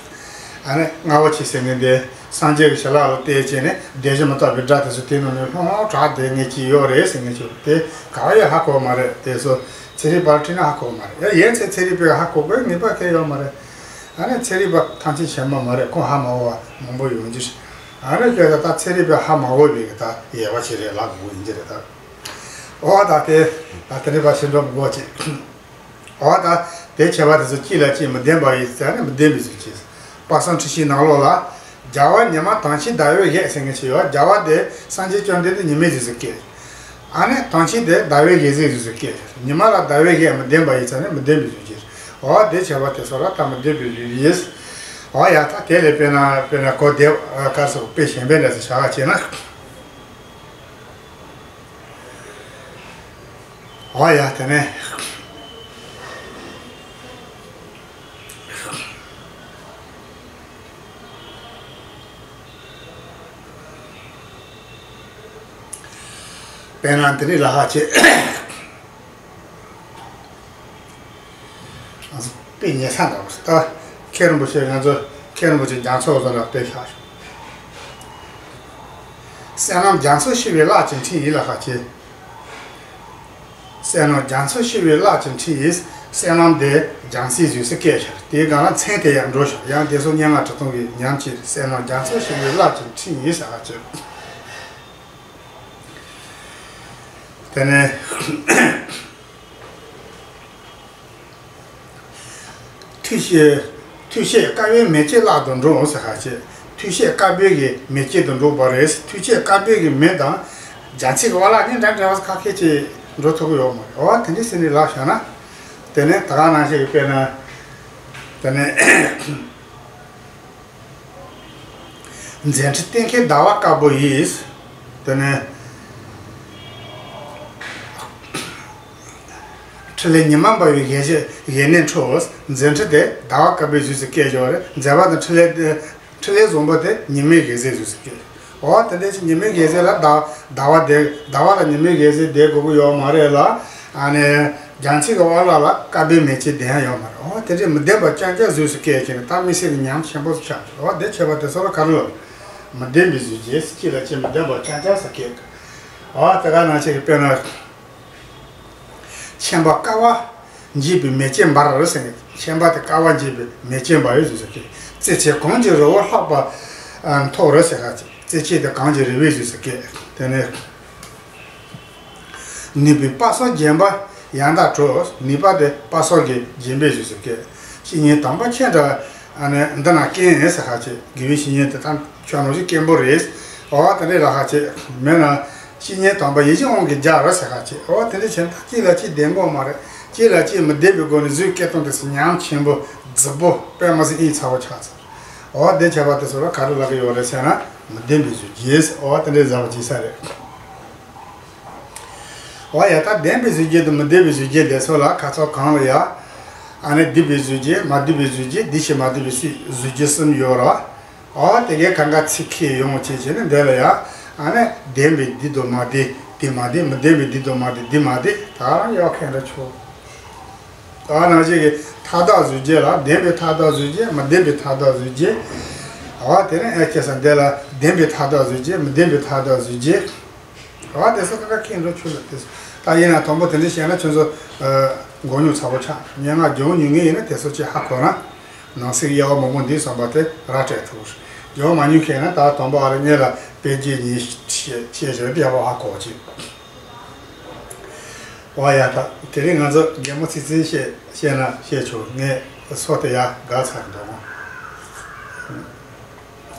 ཨ་ནི་རྔ་བོ་ཆེ་ཟེར་མཁན་དེ་སངས་རྒྱས་ཀྱི་ཞལ་ལག་ལ་བལྟས་བྱས་ནས་བདེ་གཤེགས་མ་ཐོབ་པའི་སྒྲ་དེ་ཚོ་དེ་ནང་ནས་ལྷང་ལྷང་གྲགས་བསྡད་མཁན་ཅིག་ཡོད་རེད་ཟེར་མཁན་ཅིག་དེ་ག་བ་ཡང་ཧ་གོ་མ་རེད། དེ་ཚོ་ཚན་རིག་པར་དྲིས་ན་ཧ་གོ་མ་རེད། ཡ་ཡིན་ཚེ་ཚན་རིག་པས་ཧ་གོ་དགོས་ངེས་པ་གང་ཡང་ཡོད་མ་རེད། ཨ་ནི་ཚན་རིག་པ་ཐམས་ཅད་ཤེས་མ་མ་རེད། ཁོང་ཧ་མ་གོ་བ་མང་པོ་ཡོང་རྒྱུ་རེད། ཨ་ནི་སྐད་ཆ་ད་ཚན་རིག་པས་ཧ་མ་གོ་བའི་གི་ད་ཡལ་བ་ཞིག་རེད་ལབ་དགོས་ཡིན་གྱི་རེད་ད། འོ་ད་དེ་ད་དེ་འདྲ་བ་ཞིག་འགྲོ་མི་དགོས་ཅིག་འོ་ད་དེ་ཁྱད་པར་དེ་ཚོ་གཅིག་ལ་གཅིག་མི་ལྡན་པ་ཡིན་ཟེར་ནས་མི་ལྡན་པའི་གཟུགས་ཅན། དཔག་བསམ་འཁྲི་ཤིང་ནང་ལོགས་ལ། རྒྱལ་བ་ཉི་མ་དྭངས་ཤིང་ཟླ་བའི་འོད་ཟེར་མཁན་ཞིག་ཡོད། རྒྱལ་བ་དེ་སངས་རྒྱས་བཅོམ་ལྡན་འདས་ཉི་མའི་གཟུགས་སུ་སྐྱེས། ཨ་ནི་དྭངས་ཤིང་དེ་ཟླ་བའི་འོད་ཟེར་གཟུགས་སུ་སྐྱེས། ཉི་མ་ལ་ཟླ་བའི་འོད་མི་ལྡན་པ་ཡིན་ཙང་ནི་མི་ལྡན་པའི་གཟུགས་ཅན། འོ་དེ་ཁྱད་པར་དེ་ཚོ་ལ་ད་མི་ལྡན་པའི་གཟུགས་ཅན། འོ་ཡ་ད་དེ་ལས་དཔེར་ན་དཔེར་ན་གོ་བདེ་གར་སོགས་དཔེ་གཞན་པའི་འདྲ་ཞིག་བྱ་བ་བྱས་ན། འོ་ཡ་དེ་ནས། དཔེར་ན་འདི་ནི་ལ་ཧ་ཆེ། དཔེ་ཉེ་ས་འདྲ་བོ་ཞིག་ད། མཁན་རིན་པོ་ཆེ་ང་ཚོ་མཁན་རིན་པོ་ཆེ་རྒྱ་མཚོ་བཟོ་ལ་དཔེ་བཞག་ཤོག་སྲིད་ལམ་རྒྱ་མཚོ་ཞེས་པའི་གླགས་ཀྱི་འཕྲིན་ཡིན་ལ་ཧ་ཆེ། སྲིད་ལམ་རྒྱ་མཚོ་ཞེས་པའི་གླགས་ཀྱི་འཕྲིན་ཡིན། སྲིད་ལམ་དེ་རྒྱ་མཚོའི་གཟུགས་སུ་སྐྱེས་ཤག་དེའི་སྒང་ལ་མཚན་དེ་ཡང་འགྲོ་ཤག་ཡང་དེ་ཚོ་སྙན་ངག་འབྲི་སྟངས་ཀྱི་ཉམས་ཀྱིས་སྲིད་ལམ་རྒྱ་མཚོ་ཞེས་པའི་གླགས་ཀྱི་འཕྲིན་ཡིན་ཟེར་བ་ཅིག་དེ་ནས། མཐུ་ཆེན། མཐུ་ཆེན་དཀར་པོའི་མེ་ལྕེ་བརླག་ཏུ་འགྲོ་ཟེར་ཁ་ཅིག་མཐུ་ཆེན་དཀར་པོའི་གི་མེ་ལྕེ་དུ་འགྲོ་བ་རེད། མཐུ་ཆེན་དཀར་པོའི་གི་མེ་དང་རྒྱ་མཚོའི་གི་བར་ལ་གཉིས་འདྲ་འདྲ་བ་ཁ་ཁད་ཅིག་འགྲོ་ཐུབ་ཀྱི་ཡོད་མ་རེད། འོ་དེ་འདྲའི་ཟེར་ནས་ལབ་བཞག་ན། དེ་ནས་ད་ག་ནང་བཞིན་གྱི་དཔེར་ན། དེ་ནས། མཛད་འཕྲིན་གཏན་འཁེལ་ཟླ་བ་དཀར་པོ་ཡིས། དེ་ནས། འཕྲིན་ལས་ཉི་མ་འབར་བའི་གཞལ་གཞལ་ཡས་ནས་འཕྲོས། མཛད་འཕྲིན་དེ་ཟླ་བ་དཀར་པོའི་གཟུགས་སུ་སྐྱེས་ཡོད་རེད། མཛད་པ་དང་འཕྲིན་ལས་དེ། འཕྲིན་ལས་བཟང་པོ་དེ་ཉི་མའི་འོད་ཟེར་གཟུགས་སུ་སྐྱེས། འོ་དེ་འདྲ་ཞིག་ཉི་མའི་འོད་ཟེར་ལ་ཟླ་ཟླ་བ་དེ་ཟླ་བ་ལ་ཉི་མའི་འོད་ཟེར་ལྡན་དགོས་ཀྱི་ཡོད་མ་རེད་ལ། ཨ་ནི། རྒྱ་མཚོའི་གི་བར་ལ་ལ་དཀར་པོའི་མེ་ལྕེ་ལྡན་ཡ་ཡོད་མ་རེད། འོ་དེ་འདྲའི་མི་ལྡན་པ་རྐྱང་རྐྱང་གཟུགས་སུ་སྐྱེས་ཀྱི་ནི་ད་དམིགས་བསལ་གྱི་ཉམས་ཆེན་པོ་ཆགས་འདུག་འོ་དེ་ཁྱད་པར་དེ་ཚོ་ལ་ག་རེ་ལབ། མི་ལྡན་པའི་གཟུགས་ཅན། གཅིག་ལ་གཅིག་མི་ལྡན་པ་རྐྱང་རྐྱང་ཟེར་སྐད། འོ་དེ་ག་ནང་བཞིན་གྱི་དཔེར་ན། ཆེན་པོ་དཀའ་བ་འཇིགས་པའི་མེ་ལྕེ་འབར་ཟེར་ནས། ཆེན་པོ་དེ་དཀའ་བ་འཇིགས་པའི་མེ་ལྕེ་འབར་ཡོད་ཟེར་གྱི། བརྩེ་ཆེན་གངས་ཀྱི་རི་བོ་ལྷགས་པ་མཐོ་རུ་ཟེར་ག་ཅིག་བརྩེ་ཆེན་དེ་གངས་ཀྱི་རི་བོའི་གཟུགས་སུ་སྐྱེས། དེ་ནས། ནུས་པའི་དཔག་བསམ་རྒྱན་པ་ཡང་དག་གྲུབ། ནུས་པ་དེ་དཔག་བསམ་གྱི་རྒྱན་པའི་གཟུགས་སུ་སྐྱེས། བཤེས་གཉེན་དམ་པ་ཁྱེད་འདྲ་ཨ་ནི་འདི་ན་མཁན་ཟེར་ཁ་ཅིག་དགེ་བའི་བཤེས་གཉེན་དེ་དག་ཁྱོད་རང་བཞིན་སྐྱེན་པོ་རེད། འོ་དེ་འདྲའི་ལ་ཁ་ཅིག་མེད་ན། བཤེས་གཉེན་དམ་པ་ཡིད་བཞིན་དབང་གི་རྒྱལ་བ་ཟེར་ཁ་ཅིག་འོ་དེ་འདྲ་བྱས་ན་ད་གཅིག་ལ་གཅིག་ལྡན་གྱི་མ་རེད། གཅིག་ལ་གཅིག་མི་ལྡན་པའི་སྒོ་ནས་གཟུགས་སྐྱེ་སྟངས་དེ་ཚོ་ཉམས་ཆེན་པོ་རྫིག་པོ་དཔེ་མི་སྲིད་ཨིན་ཚ་བོ་ཆགས་ཚར། འོ་དེ་ཁྱད་པར་དེ་ཚོ་ལ་ག་རེ་ལབ་ཀྱི་ཡོད་རེད་ཟེར་ན་མི་ལྡན་པའི་གཟུགས་ཅན། འོ་དེ་འདྲའི་ཟེར་བ་ཅིག་ས་རེད། འོ་ཡ་ད་ལྡན་པའི་གཟུགས་ཅན་དང་མི་ལྡན་པའི་གཟུགས་ཅན་དེ་ཚོ་ལ་ཁ་ཚོ་གང་ལ་ཡ། ཨ་ནི་ལྡན་པའི་གཟུགས་ཅན་མ་ལྡན་པའི་གཟུགས་ཅན་ལྡན་ཞིང་མ་ལྡན་པའི་གཟུགས་ཅན་གསུམ་ཡོད་རེད། འོ་དེ་གའི་གང་ག་ཚིག་ཁས་ཡོང་བྱས་བྱས་ནས་འདི་ལ་ཡ། ཨ་ནི་ལྡན་པའི་ལྡན་དང་མ་ལྡན། འདི་མ་བདེན། མི་བདེན་པའི་འདི་དང་མ་བདེན། འདི་མ་བདེན། ད་རང་ཡག་མཁན་འདྲ་ཆོག་ད་ནང་བཞིན་གྱི་མཐའ་དག་གཟུགས་བརྗོད་ལ་བདེན་པའི་མཐའ་དག་གཟུགས་བརྗོད། མི་བདེན་པའི་མཐའ་དག་གཟུགས་བརྗོད། འོ་དེ་ནས་ཨེ་ཁེ་སང་དེ་ལ་བདེན་པའི་མཐའ་དག་གཟུགས་བརྗོད། མི་བདེན་པའི་མཐའ་དག་གཟུགས་བརྗོད། འོ་དེ་ཚོ་ད་ཁེངས་འགྲོ་ཆུ་ལ་དེ་ཚོ་ད་ཡིན་ན་དང་པོ་དེ་འདྲ་བཤད་ན་ཁྱོད་ཚོ་མགོ་རྙོག་ཚ་པོ་ཆགས། སྙན་ངག་སྦྱོང་མྱོང་མཁན་ཡིན་ན་དེ་ཚོ་ཅིག་ཧ་གོ་ན། ནང་གསེས་དབྱེ་བ་མང་པོ་འདུས་སོང་བ་དེ་ར་སྤྲད་ཐུབ། སྦྱོང་མ་མྱོང་མཁན་ན་ད་དང་པོ་ཨ་རི་གཉིས་ལ་དཔེ་རྒྱན་གཉིས་བཤད་བཤད་བྱས་དབྱེ་བ་ཧ་གོ་ཅིག་འོ་ཡ། ད་དེ་རིང་ང་ཚོ་རྒན་མོ་ཚིག་ཚིག་བཤད་བཤད་ན་བཤད་ཆོག་ངས་སོ་དེ་ཡ་དགའ་ཚར་འདུག་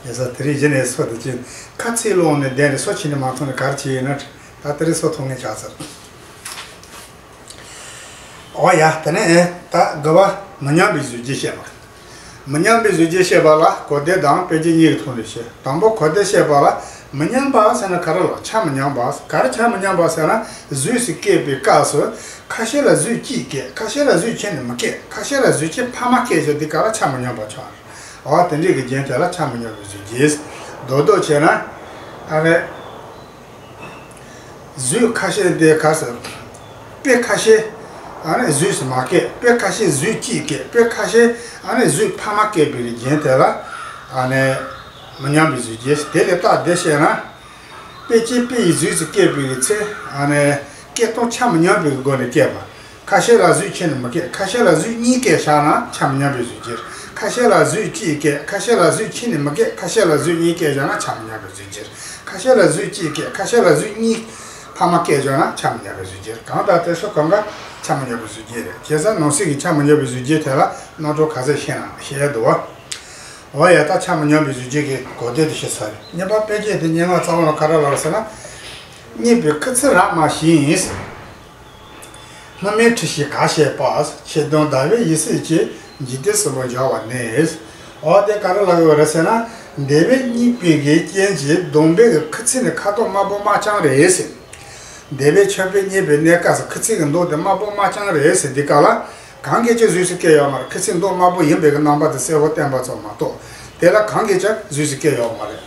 ཡ་ས་དེ་རིང་གཞི་ནས་སོ་དེ་ཅི་ཁ་ཚིག་ལོང་ནས་བསྡད་ནས་སོ་ཕྱི་ནས་མ་ཐོན་ནས་ག་རེ་བྱས་ཡིན་ན། ད་དེ་རིང་སོ་ཐོན་ངེས་ཆགས་ཚར། འོ་ཡ། དེ་ནས་ད་དགུ་པ་མི་མཉམ་པའི་གཟུགས་བརྗོད་བཤད་པ། མི་མཉམ་པའི་གཟུགས་བརྗོད་བཤད་པ་ལ་གོ་བདེ་དང་དཔེ་རྒྱན་གཉིས་ཀྱི་ཐོག་ནས་བཤད། དང་པོ་གོ་བདེ་བཤད་པ་ལ་མི་མཉམ་པ་ཟེར་ན་ག་རེ་ལ་ཆ་མི་མཉམ་པ། ག་རེ་ཆ་མི་མཉམ་པ་ཟེར་ན་གཟུགས་སུ་སྐྱེས་པའི་སྐབས་སུ་ཁ་ཤས་ལ་གཟུགས་གཅིག་སྐྱེ། ཁ་ཤས་ལ་གཟུགས་ཕྱེད་ནས་མི་སྐྱེ། ཁ་ཤས་ལ་གཟུགས་ཕྱེད་ཕ་མ་སྐྱེ་བྱས་དེ་ག་ལ་ཆ་མི་མཉམ་པ་ཆགས། འོ་དེ་འདྲའི་གི་རྒྱན་དེ་ལ་ཆ་མི་མཉམ་པའི་གཟུགས་བརྗོད། རྡོག་རྡོག་བྱས་ན་ཨ་རེ། གཟུགས་ཁ་ཤས་དེ་ག་ཟེར། དཔེ་ཁ་ཤས་ཨ་ནི་གཟུགས་སུ་མ་སྐྱེས། དཔེ་ཁ་ཤས་གཟུགས་གཅིག་སྐྱེས། དཔེ་ཁ་ཤས་ཨ་ནི་གཟུགས་ཕ་མ་སྐྱེས་པའི་རྒྱན་དེ་ལ་ཨ་ནི་མི་མཉམ་པའི་གཟུགས་བརྗོད། དེ་ལས་རྟགས་དེ་བཤད་ན། དཔེ་ཅན་དཔེ་ཡི་གཟུགས་སུ་སྐྱེས་པའི་ཚེ་ཨ་ནི་སྐྱེ་སྟངས་ཆ་མི་མཉམ་པའི་སྒོ་ནས་སྐྱེས་པ། ཁ་ཤས་ལ་གཟུགས་ཕྱེད་ནས་མི་སྐྱེ། ཁ་ཤས་ལ་གཟུགས་གཉིས་སྐྱེས་བཞག་ན་ཆ་མི་མཉམ་པའི་གཟུགས་བརྗོད། ཁ་ཤས་ལ་གཟུགས་གཅིག་སྐྱེས། ཁ་ཤས་ལ་གཟུགས་ཕྱེད་ནས་མི་སྐྱེ། ཁ་ཤས་ལ་གཟུགས་གཉིས་སྐྱེས་བཞག་ན་ཆ་མི་མཉམ་པའི་གཟུགས་བརྗོད། ཁ་ཤས་ལ་གཟུགས་གཅིག་སྐྱེས། ཁ་ཤས་ལ་གཟུགས་གཉིས་ཕ་མ་སྐྱེས་བྱུང་ན་ཆ་མི་མཉམ་པའི་གཟུགས་བརྗོད། གང་ལྟར་དེ་ཚོ་གང་ག་ཆ་མི་མཉམ་པའི་གཟུགས་བརྗོད་རེད། བྱས་ཙང་ནང་གསེས་ཀྱི་ཆ་མི་མཉམ་པའི་གཟུགས་བརྗོད་དེ་ལ་རྣམ་གྲངས་ག་ཚོད་བཤད་ན་བཤད་ཡ་འདུག་བ། འོ་ཡ། ད་ཆ་མི་མཉམ་པའི་གཟུགས་བརྗོད་ཀྱི་གོ་དོན་དེ་བཤད་ཚར་རེད། གཉིས་པ་དཔེ་རྒྱན་དེ་སྙན་ངག་རྩ་བ་ལ་ག་རེ་ལབ་ཟེར་ན། རྙེད་པའི་སྐུལ་ཚིག་རགས་མ་ཞིག་ཡིན། སྔོན་མའི་འཁྲུལ་ཤེས་གར་བྱེད་པ། ཆེ་འདོན་ཟླ་བའི་ཡིད་སྲིད་ཀྱི། འཇིག་རྟེན་གསུམ་པོ་སྦྱོར་བ་ནི། འོ་དེ་ག་རེ་ལབ་ཡོད་རེད་ཟེར་ན། འདས་པའི་རྙེད་པའི་གི་རྐྱེན་གྱིས་སྡོམ་པའི་གི་ཁུ་ཚིག་ནི་ཁ་དོག་དམར་པོ་དམར་རྐྱང་རེད་ཟེར། འདས་པའི་ཆོས་དཔེ་རྙེད་པའི་གནས་སྐབས་སུ་ཁུ་ཚིག་གི་མདོག་དེ་དམར་པོ་དམར་རྐྱང་རེད་ཟེར་དུས་སྐབས་ལ། གང་གིས་ཀྱང་གཟུགས་སུ་སྐྱེ་ཡོད་མ་རེད། ཁུ་ཚིག་མདོག་དམར་པོ་ཡིན་པའི་གི་རྣམ་པ་དེ་གསལ་པོ་བསྟན་པ་ཙམ་མ་གཏོགས་དེ་ལ་གང་གིས་ཀྱང་གཟུགས་སུ་སྐྱེ་ཡོད་མ་རེད།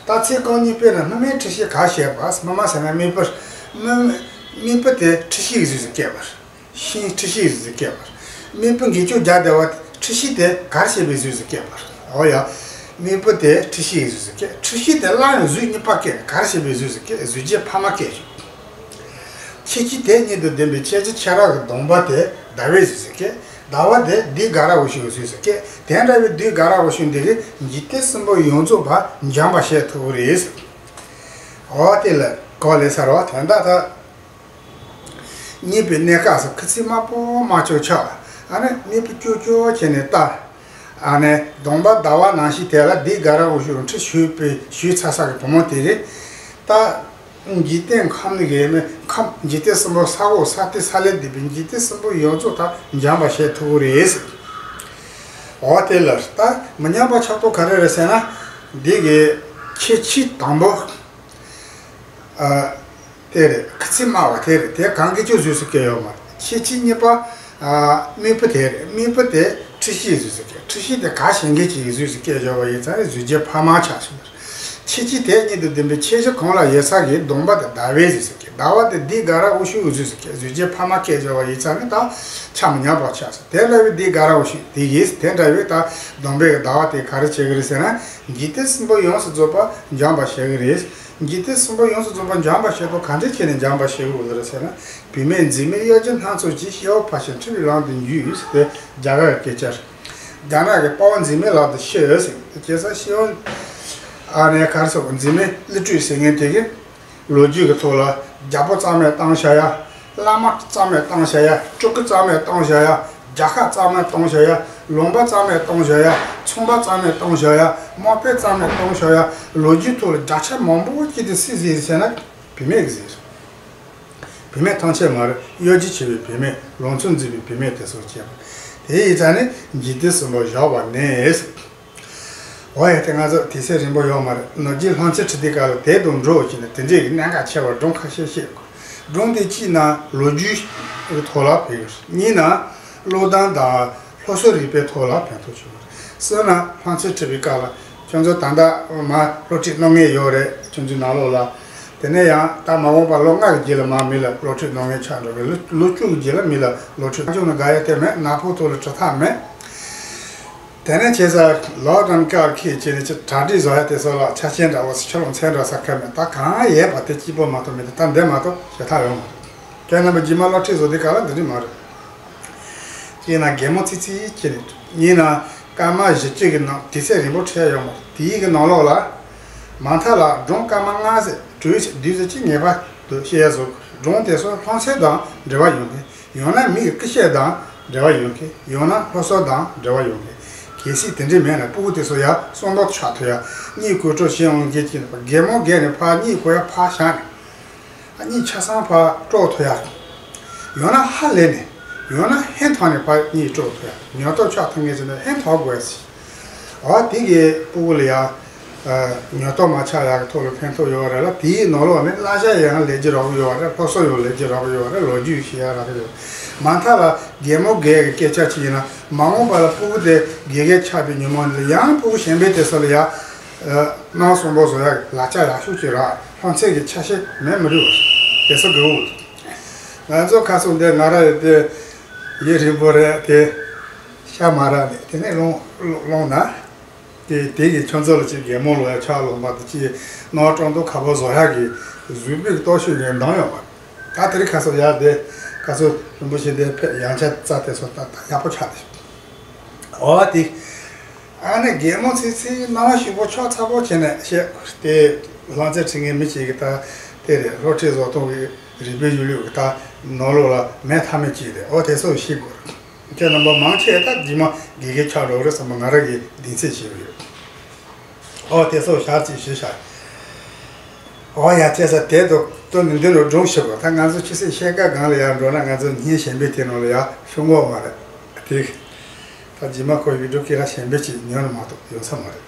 ད་ཚིག་རྐང་གཉིས་དཔེར་ན་སྔོན་མའི་འཁྲུལ་ཤེས་གར་བྱེད་པ། སྔོན་མ་ཟེར་ན་དམིགས་བུ། སྔོན་དམིགས་བུ་དེ་འཁྲུལ་ཤེས་ཀྱི་གཟུགས་སུ་སྐྱེས་པ་རེད། ཤིང་འཁྲུལ་ཤེས་གཟུགས་སུ་སྐྱེས་པ་རེད། དམིགས་བུ་འགེལ་གཅོད་རྒྱག་བདེ་བ་དེ་འཁྲུལ་ཤེས་དེ་གར་བྱེད་པའི་གཟུགས་སུ་སྐྱེས་པ་རེད། འོ་ཡ། དམིགས་བུ་དེ་འཁྲུལ་ཤེས་ཀྱི་གཟུགས་སུ་སྐྱེས། འཁྲུལ་ཤེས་དེ་སླར་ཡང་གཟུགས་གཉིས་པ་སྐྱེས་ནས་གར་བྱེད་པའི་གཟུགས་སུ་སྐྱེས། གཟུགས་བརྗོད་ཕ་མ་སྐྱེས་བྱུང་། ཁྱད་ཆོས་དེ་གཉིས་དང་ལྡན་པའི་ཁྱད་ཆོས་ཁྱད་རག་གི་སྡོམ་པ་དེ་ཟླ་བའི་གཟུགས་སུ་སྐྱེས། ཟླ་བ་དེ་དུས་འགའ་ར་འོད་ཤུགས་གཟུགས་སུ་སྐྱེས། དེ་འདྲ་བའི་དུས་འགའ་ར་འོད་ཤུགས་འདི་གིས་འཇིག་རྟེན་གསུམ་པོ་ཡོངས་རྫོགས་པ་འཇོམས་པར་བྱེད་ཐུབ་ཀྱི་རེད། འོ་དེ་ལ་གོ་ལེ་ཟེར་བ་དོན་དག་ད། རྙེད་པའི་གནས་སྐབས་སུ་ཁུ་ཚིག་དམར་པོ་དམར་ཆག་ཆགས། ཨ་ནི་རྙེད་པའི་ཀྱོག་ཀྱོག་བྱས་ནས་ལྟ། ཨ་ནི་སྡོམ་པ་ཟླ་བ་ནང་བཞིན་དེ་ལ་དུས་འགའ་ར་འོད་ཤུགས་འཁྲུལ་ཞུགས་པའི་ཞུགས་ཚར་ས་གི་བུ་མོ་དེ་རེད། ད་འཇིག་རྟེན་ཁམས་ནི་གེ་མེ་ཁམས་འཇིག་རྟེན་གསུམ་པོ་ས་འོག་ས་སྟེང་ས་བླའི་འདས་པའི་འཇིག་རྟེན་གསུམ་པོ་ཡོངས་རྫོགས་ད་འཇོམས་པར་བྱེད་ཐུབ་ཀྱི་རེད། འོ་དེ་ལ་ད་མི་མཉམ་པ་ཆགས་སྟངས་ག་རེ་རེད་ཟེར་ན། འདི་གི་ཁྱད་ཆོས་དང་པོ། ཨ། དེ་རེད། ཁུ་ཚིག་དམར་བ་དེ་རེད། དེ་གང་གིས་ཀྱང་གཟུགས་སུ་སྐྱེ་ཡོད་མ་རེད། ཁྱད་ཆོས་གཉིས་པ། ཨ། དམིགས་བུ་དེ་རེད། དམིགས་བུ་དེ་འཁྲུལ་ཤེས་གཟུགས་སུ་སྐྱེ། འཁྲུལ་ཤེས་དེ་གར་བྱེད་མཁན་གཅིག་གི་གཟུགས་སུ་སྐྱེ་བྱ་བ་ཡིན་ཙང་རེད། གཟུགས་བརྗོད་ཕ་མ་ཆགས་སོང་། ཁྱད་ཆོས་དེ་གཉིས་དང་ལྡན་པའི་ཁྱད་ཆོས་གང་ལ་ཡོད་ས་གི་སྡོམ་པ་དེ་ཟླ་བའི་གཟུགས་སུ་སྐྱེ། ཟླ་བ་དེ་དུས་འགའ་ར་འོད་ཤུགས་གཟུགས་སུ་སྐྱེ། གཟུགས་བརྗོད་ཕ་མ་སྐྱེ་བྱ་བ་ཡིན་ཙང་ནི་ད་ཆ་མི་མཉམ་པ་ཆགས་སོང་། དེ་འདྲ་བའི་དུས་འགའ་ར་འོད་ཤུགས་དེ་ཡིས་དེ་འདྲ་བའི་ད་སྡོམ་པའི་ཟླ་བ་དེ་ག་རེ་བྱེད་ཀྱི་རེད་ཟེར་ན། འཇིག་རྟེན་གསུམ་པོ་ཡོངས་སུ་རྫོགས་པ་འཇོམས་པར་བྱེད་ཀྱི་རེད། འཇིག་རྟེན་གསུམ་པོ་ཡོངས་སུ་རྫོགས་པ་འཇོམས་པར་བྱེད་དོ། གང་འདྲ་བྱས་ནས་འཇོམས་པར་བྱེད་དགོས་ལ་ཟེར་ན། བུད་མེད་འཛིན་མའི་གཡོ་སྒྱུ་སྣ་ཚོགས་ཀྱིས། སྐྱེ་བོ་ཕལ་ཆེར་འཁྲུལ་པའི་ལམ་དུ་འཇུག་ཟེར་ཏེ་རྒྱ་གར་གྱི་སྐད་ཆ་རེད། རྒྱ་ནག་གི་དཔའ་བོ་འཛིན་མའི་ལག་ཏུ་ཤོར་ཟེར། དེ་བྱས་ཙང་སྐྱེ་བོ་ཨ་ནེ་གར་སོགས་འཛིན་མའི་བསླུ་བྲིད་ཟེར་མཁན་དེ་གི་ལོ་རྒྱུས་ཀྱི་ཐོག་ལ་རྒྱལ་པོ་གཙང་མས་བཏང་བཞག་ཡ། བླ་མ་གཙང་མས་བཏང་བཞག་ཡ། སྤྲུལ་སྐུ་གཙང་མས་བཏང་བཞག་ཡ། རྒྱལ་ཁབ་གཙང་མས་བཏང་བཞག་ཡ། ལུང་པ་གཙང་མས་བཏང་བཞག་ཡ། ཚོང་པ་གཙང་མས་བཏང་བཞག་ཡ། དམག་དཔོན་གཙང་མས་བཏང་བཞག་ཡ། ལོ་རྒྱུས་ཐོག་ལ་བརྒྱ་ཆ་མང་པོ་སྐྱེས་ཏེ་སུས་ཟིག་ཟེར་ན་བུད་མེད་ཀྱིས་ཟིག་རེད། བུད་མེད་ཐམས་ཅད་མ་རེད། གཡོ་སྒྱུ་ཆེ་བའི་བུད་མེད། ལང་ཚོ་འཛིན་པའི་བུད་མེད་དེ་ཚོ་བྱས་པ། དེ་ཡིན་ཙང་ནི་འཇིག་རྟེན་གསུམ་པོ་སྦྱོར་བ་ནི། འོ་ཡ། དེ་ང་ཚོ་དུས་ཚོད་རིང་པོ་ཡོད་མ་རེད། ནོར་རྒྱུན་ལྷ་མཚན་ཁྲིད་དུས་སྐབས་ལ་དེ་དང་འགྲོགས་བྱས་ནས་དེ་འདྲའི་གི་གནད་འགག་ཆེ་བ་སྒྲུང་ཁ་ཤས་བཤད་དགོས། སྒྲུང་དེ་གཅིག་ན་ལོ་རྒྱུས་ཀྱི་ཐོག་ལ་ཕེབས་ཡོད། གཉིས་ན་བློ་གདངས་དང་སློབ་གསོ་རིག་པའི་ཐོག་ལ་ཕན་ཐོགས་བྱུང་བ་རེད། གསུམ་ན་ལྷ་མཚན་ཁྲིད་པའི་སྐབས་ལ་ཁྱོད་ཚོ་ད་ལྟ་མ་སློབ་ཁྲིད་གནང་མཁན་ཡོད་རེད། ཁྱོད་ཚོའི་ནང་ལོགས་ལ། དེ་ནས་ཡང་ད་མ་འོངས་པ་ལོ་ལྔ་གི་རྗེས་ལ་མར་མི་ལ་སློབ་ཁྲིད་གནང་མཁན་ཆགས་འགྲོ་གི། ལོ་ལོ་བཅུ་གི་རྗེས་ལ་མི་ལ་སློབ་ཁྲིད་གནང་ཆོག་ན་དགའ་ཡ་དེ་མེད། ནག་ཕོག་ཐོག་ལ་གྲུབ་མཐའ་མེད། དེ་ནས་བྱས་ཙང་ལོག་དང་དཀར་ཁྱེད་ཀྱིས་ནི་ཅི་གྲ་སྒྲིག་བཟོ་ཡ་དེ་སོགས་ལ་ཆ་རྐྱེན་འདྲ་བོ་ཆུ་ལོག་མཚན་འདྲ་ས་ཁ་མེད། ད་གང་ཡས་པ་དེ་སྐྱིད་པོ་མ་གཏོགས་མེད། ད་འདི་མ་གཏོགས་ཞེ་ཐག་ཡོང་མ་རེད། ཁྱེད་རྣམ་པ་རྗེས་མ་སློབ་ཁྲིད་བཟོ་དུས་ག་ལ་འདི་འདྲ་མ་རེད། གཅིག་ན་གད་མོ་ཚིག་ཚིག་བྱས་ནས། གཉིས་ན་སྐར་མ་བཞི་བཅུ་གི་ནང་དུས་ཚོད་རིང་པོ་ཁྲིད་ཡ་ཡོད་མ་རེད། དེའི་གི་ནང་ལོགས་ལ་མ་མཐའ་ལ་སྒྲུང་སྐར་མ་ལྔ་ཙམ་དྲུག་ཙམ་བདུན་ཙམ་ཅིག་ངེས་པར་དུ་བཤད་ཡ་བཟོ་དགོས། སྒྲུང་དེ་ཚོ་ལྷ་མཚན་དང་འབྲེལ་བ་ཡོད་མཁན། ཡང་ན་མི་ཡི་སྐུ་གཤེགས་དང་འབྲེལ་བ་ཡོད་མཁན། ཡང་ན་སློབ་གསོ་དང་འབྲེལ་བ་ཡོད་མཁན། གལ་སྲིད་དེ་འདྲ་མེད་ན་སྤུ་གུ་དེ་ཚོ་ཡར་གསོན་པོ་ཆགས་ཐུབ་ཡ། གཉིད་ཁུག་འཕྲོ་ཞིག་འོང་མཁན་གྱི་གད་མོ་བགད་ནས་ཕར་གཉིད་ཁུག་ཡ་ཕར་བཞག་ནས། གཉིད་ཆ་ཚང་ཕར་དཀྲོག་ཐུབ་ཡ། ཡང་ན་ཧ་ལས་ནས། ཡང་ན་ཧན་ཐོག་ནས་ཕར་གཉིད་དཀྲོག་ཐུབ་ཡ། ཉོབ་ཏོ་ཆགས་ཐུབ་མཁན་ཟེར་ན་ཧན་ཐོག་དགོས་ཟེར། འོ་དེ་གིས་སྤུ་གུ་ལ་ཡ། ཨ། ཉོབ་ཏོ་མ་ཆགས་ཡག་གི་ཐོག་ལ་ཕན་ཐོགས་ཡོད་རེད་ལ། དེའི་ནང་ལོགས་ནས་བསླབ་བྱ་ཡང་ལེགས་ཀྱི་རག་གི་ཡོད་རེད། སློབ་གསོ་ཡང་ལེགས་ཀྱི་རག་གི་ཡོད་རེད། ལོ་རྒྱུས་ཤེས་ཡ་རག་གི་ཡོད། མ་མཐའ་ལ་གད་མོ་བགད་ཀྱི་སྐད་ཆ་ཅིག་ཡིན་ན་མ་འོངས་པ་ལ་སྤུ་གུ་དེ་དགེ་རྒན་ཆགས་པའི་ཉིན་མོ་ནས་ཡང་སྤུ་གུ་གཞན་པའི་དེ་ཚོ་ལ་ཡ། ཨ། སྣང་གསོན་པོ་བཟོ་ཡ་ལག་ཆ་ཡག་ཤོས་ཅིག་རག་ལྷ་མཚན་གྱི་ཆ་ཤས་མེད་མི་འགྲོ་བ་དེ་ཚོ་དགོས། ང་ཚོ་ཁ་སང་འདི་ང་ར་ཡོད་དེ་ཡུན་རིང་པོ་རེད་དེ། ཤ་མ་རག་ནས་དེ་ནས་སློང་སློང་ན། དེ་དེ་གི་ཁྱོད་ཚོ་ལ་ཅིག་གད་མོ་ལོག་ཡ་ཆག་ལོག་མ་དེ་ཅིག་ནོར་སྤྲང་དུ་ཁ་པོ་བཟོ་ཡ་གི་གཟུགས་པོའི་སྟོབས་ཤུགས་ཀྱི་འདང་ཡོད་མ། ད་དེ་རིང་ཁ་སང་ཡར་དེ་ཁ་སང་རིན་པོ་ཆེ་དེ་ཕེབས་ཡང་ཆ་རྩ་དེ་ཚོ་ད་ད་ཡག་པོ་ཆགས་ཏེ། འོ་དེ། ཨ་ནི་གད་མོ་ཚིག་ཚིག་སྣང་བ་ཞིག་པོ་ཕྱོགས་ཚ་པོ་བྱས་ནས་བཤད་དེ། ལྷ་མཚན་ཁྲིད་མཁན་མི་གཅིག་གིས་ད་དེ་རེད། སློབ་ཁྲིད་བཟོ་སྟངས་ཀྱི་རིག་པའི་གཞུང་ལུགས་ཀྱི་ད་ནང་ལོགས་ལ་མེད་ཐབས་མེད་ཅིག་རེད། འོ་དེ་ཚོ་ཤེས་དགོས་རེད། ཁྱེད་རྣམ་པ་མང་ཆེ་ད་རྗེས་མ་དགེ་རྒན་ཆགས་འགྲོ་གི་རེད་བསམ་པ་ང་རང་གིས་གདེང་ཚོད་བྱས་པ་ཡོད། འོ་དེ་ཚོ་ཞག་གཅིག་ཞུས་བཞག་འོ་ཡ། བྱས་ཙང་དེ་དུ་དུ་ནི་འདི་ལོ་སྒྲུང་ཞིག་གོ། ད་ང་ཚོ་ཆུ་ཚོད་ཕྱེད་ཀ་སྒང་ལ་ཡར་འགྲོ་ན་ང་ཚོ་བརྙན་གཞན་པའི་དེ་ནང་ལ་ཡར་ཤོང་གི་མ་རེད་དེ། ད་རྗེས་མ་ཁོ་བི་ཌིའོ་ཀེ་མེ་ར་གཞན་པ་ཅིག་ཉོས་ན་མ་གཏོགས་ཡོང་ས་མ་རེད།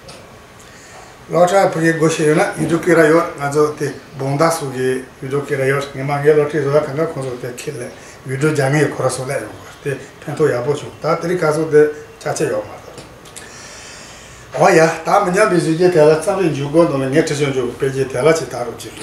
སློབ་གྲྭ་ཕ་གིའི་སྒོ་ཕྱེ་ཡོད་ན་བི་ཌིའོ་ཀེ་མེ་ར་ཡོད། ང་ཚོ་དེ་བོང་བདག་སོགས་ཀྱི་བི་ཌིའོ་ཀེ་མེ་ར་ཡོད། ངས་མ་ངའི་སློབ་ཁྲིད་བཟོ་བ་གང་ག་ཁོང་ཚོ་དེ་ཁྱེར་ལས་བི་ཌིའོ་རྒྱག་མཁན་ཁོ་ར་སོགས་ལས་ཡོང་བ་དེ་ཕན་ཐོགས་ཡག་པོ་བྱུང་། ད་དེ་རིང་ཁ་སང་དེ་ཆ་ཆེ་ཡོད་མ་རེད། འོ་ཡ། ད་མི་ཉམས་པའི་གཟུགས་ཅན་དེ་ལ་རྩོམ་རིག་འཇུག་སྒོ་ནང་ལ་ངས་ཁྲིད་ཆོག་འཇུག་དཔེ་རྒྱན་དེ་ལ་ཅིག་ད་རུང་ཅིག་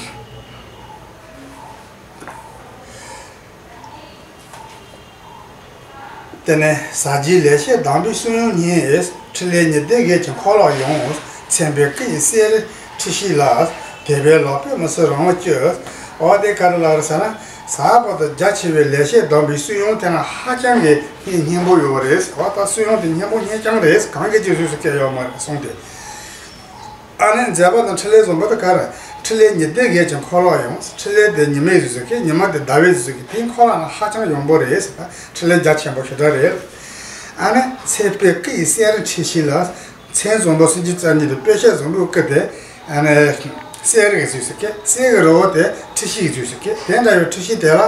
དེ་ནས་ཟབ་རྒྱས་ལེགས་བཤད་གདམས་པའི་བསོད་ཡོན་སྙིང་། འཕྲིན་ལས་ཉི་ཟླའི་གད་ཀྱི་འཁོར་ལོ་ཡང་། མཚན་དཔེའི་སྐུ་ཡི་གསེར་ཁྲི་ཤིང་ལ། དད་པས་ལག་པས་མི་བསུ་རང་དབང་སྐྱོབ། འོ་དེ་ག་རེ་ལབ་རེད་ཟེར་ན། ཟབ་པ་དང་རྒྱ་ཆེ་བའི་ལེགས་བཤད་གདམས་པའི་བསོད་ཡོན་དེ་ན་ཧ་ཅང་གི་སྙིང་པོ་ཡོད་རེད། འོ་ད་བསོད་ཡོན་དེ་སྙིང་པོ་སྙིང་རྐྱང་རེད། གང་གི་རྗེས་སུ་སྐྱེ་ཡོད་མ་རེད་གསུངས་ཏེ། ཨ་ནི་མཛད་པ་དང་འཕྲིན་ལས་བཟང་པོ་དེ་ག་རེ། འཕྲིན་ལས་ཉི་ཟླའི་གད་ཀྱི་འཁོར་ལོ་ཡང་། འཕྲིན་ལས་དེ་ཉི་མའི་གཟུགས་སུ་སྐྱེ། ཉི་མ་དེ་ཟླ་བའི་གཟུགས་སུ་སྐྱེ། དེའི་འཁོར་ལོ་ན་ཧ་ཅང་ཡོན་པོ་རེད་ཟེར་ན་འཕྲིན་ལས་རྒྱ་ཆེན་པོ་ཞེ་དྲག་རེད། ཨ་ནི་མཚན་དཔེའི་སྐུ་ཡི་གསེར་ཁྲི་ཤིང་ལ། མཚན་བཟང་པོ་སུམ་ཅུ་རྩ་གཉིས་དང་དཔེ་བྱད་བཟང་པོའི་སྐུ་དེ། ཨ་ནི་གསེར་གྱི་གཟུགས་སུ་སྐྱེ། གསེར་གྱི་རི་བོ་དེ་ཁྲི་ཤིང་གི་གཟུགས་སུ་སྐྱེ། དེ་འདྲ་བའི་ཁྲི་ཤིང་དེ་ལ།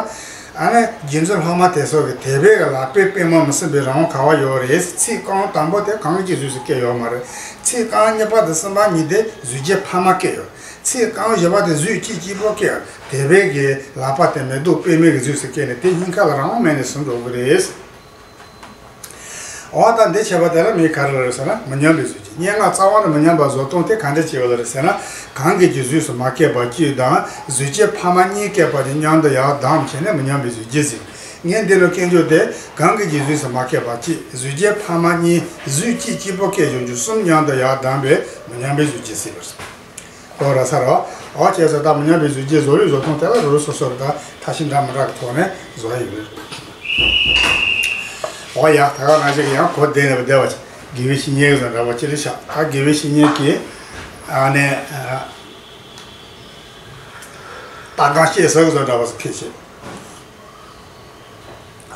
ཨ་ནི་རྗེ་བཙུན་སློབ་མ་དེ་ཚོ་གི་དད་པའི་གི་ལག་པས་པུས་མོ་མི་ཟུམ་པའི་རང་དབང་ག་བ་ཡོད་རེད། ཚིག་རྐང་དང་པོ་དེ་གང་གི་གཟུགས་སུ་སྐྱེ་ཡོད་མ་རེད། ཚིག་རྐང་གཉིས་པ་དང་གསུམ་པ་གཉིས་དེ་གཟུགས་ཅན་ཕ་མ་སྐྱེ་ཡོད། ཚིག་རྐང་བཞི་པ་དེ་གཟུགས་གཅིག་གཅིག་པོ་སྐྱེ་ཡོད། དད་པའི་གི་ལག་པ་དེ་མེ་ཏོག་པུས་མོའི་གི་གཟུགས་སུ་སྐྱེས་ནས་དེ་སྙིང་ཁ་ལ་རང་དབང་མེད་ནས་ཟུམ་འགྲོ་གི་རེད། འོ་ད་འདི་བྱས་པ་དེ་ལ་མི་ག་རེ་ལབ་རེད་ཟེར་ན་མི་ཉམས་པའི་གཟུགས་ཅན། སྙན་ངག་རྩ་བ་ནས་མི་ཉམས་པ་བཟོ་སྟངས་དེ་ག་འདྲ་བྱས་པ་ལ་རེད་ཟེར་ན། གང་གི་རྗེས་གཟུགས་སུ་མ་སྐྱེས་པ་གཅིག་དང་གཟུགས་ཅན་ཕ་མ་གཉིས་སྐྱེས་པ་དེ་མཉམ་དུ་ཡར་བསྡམས་བྱས་ནས་མི་ཉམས་པའི་གཟུགས་ཅན་ཟེར། ངས་འདི་ལ་སྐད་འཇོག་དེ་གང་གི་རྗེས་གཟུགས་སུ་མ་སྐྱེས་པ་གཅིག་གཟུགས་ཅན་ཕ་མ་གཉིས་གཟུགས་གཅིག་གཅིག་པོ་སྐྱེས་བྱུང་རྒྱུ་གསུམ་མཉམ་དུ་ཡར་བསྡམས་པས་མི་ཉམས་པའི་གཟུགས་ཅན་ཟེར་བ་རེད། ཨོ་ར་ས་ར། ཨོ་བྱས་ཙང་ད་མི་ཉམས་པའི་གཟུགས་ཅན་བཟོ་ལུགས་བཟོ་སྟངས་དེ་ལ་རོ་རོ་སོ་སོར་ད་ཐ་ཤིང་འདྲ་མི་འདྲ་གི་ཐོག་ནས་བཟོ་ཡ་ཡོད་རེད། ཨོ་ཡ། ད་ག་ང་ཅག་གི་ཡང་གོ་བདེ་ནས་བདེ་བ་ཅིག་དགེ་བའི་བཤེས་གཉེན་བཟོ་འདྲ་བ་ཅི་རེད་ཤག་ད་དགེ་བའི་བཤེས་གཉེན་གྱི་ཨ་ནི་ལྟ་གང་བཤད་ཟེར་བཟོ་འདྲ་བ་ཟེར་ཁྱེད་ཆེ།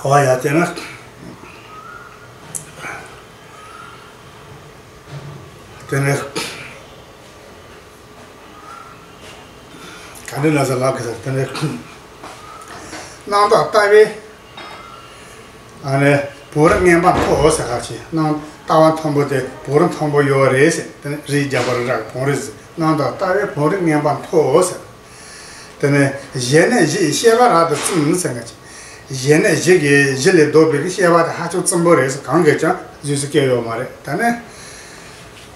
ཨོ་ཡ། དེ་ན་དེ་ནས། ག་འདྲ་ན་ཟེར་ལབ་གི་ཟེར་དེ་ནས། རྣམ་དག་ལྟ་བའི་ཨ་ནི་བོ་རི་རྔན་པ་མཐོ་ཟེར་ཁ་ཅིག་རྣམ་ལྟ་བ་མཐོན་པོ་དེ་བོ་རི་མཐོན་པོ་ཡོད་རེད་ཟེར། དེ་ནས་རི་རྒྱ་བོ་རི་རག་བོ་རི་ཟེར། རྣམ་དག་ལྟ་བའི་བོ་རི་རྔན་པ་མཐོ་ཟེར། དེ་ནས་གཞན་ནས་གཞི་ཡི་ཤེས་པ་རབ་ཏུ་བཙུན་ཟེར་ཁ་ཅིག་གཞན་ནས་གཞི་གི་གཞི་ལས་ལྡོག་པའི་གི་ཤེས་པ་དེ་ཧ་ཅང་བཙུན་པོ་རེད་ཟེར། གང་གིས་ཀྱང་གཟུགས་སུ་སྐྱེ་ཡོད་མ་རེད། དེ་ནས་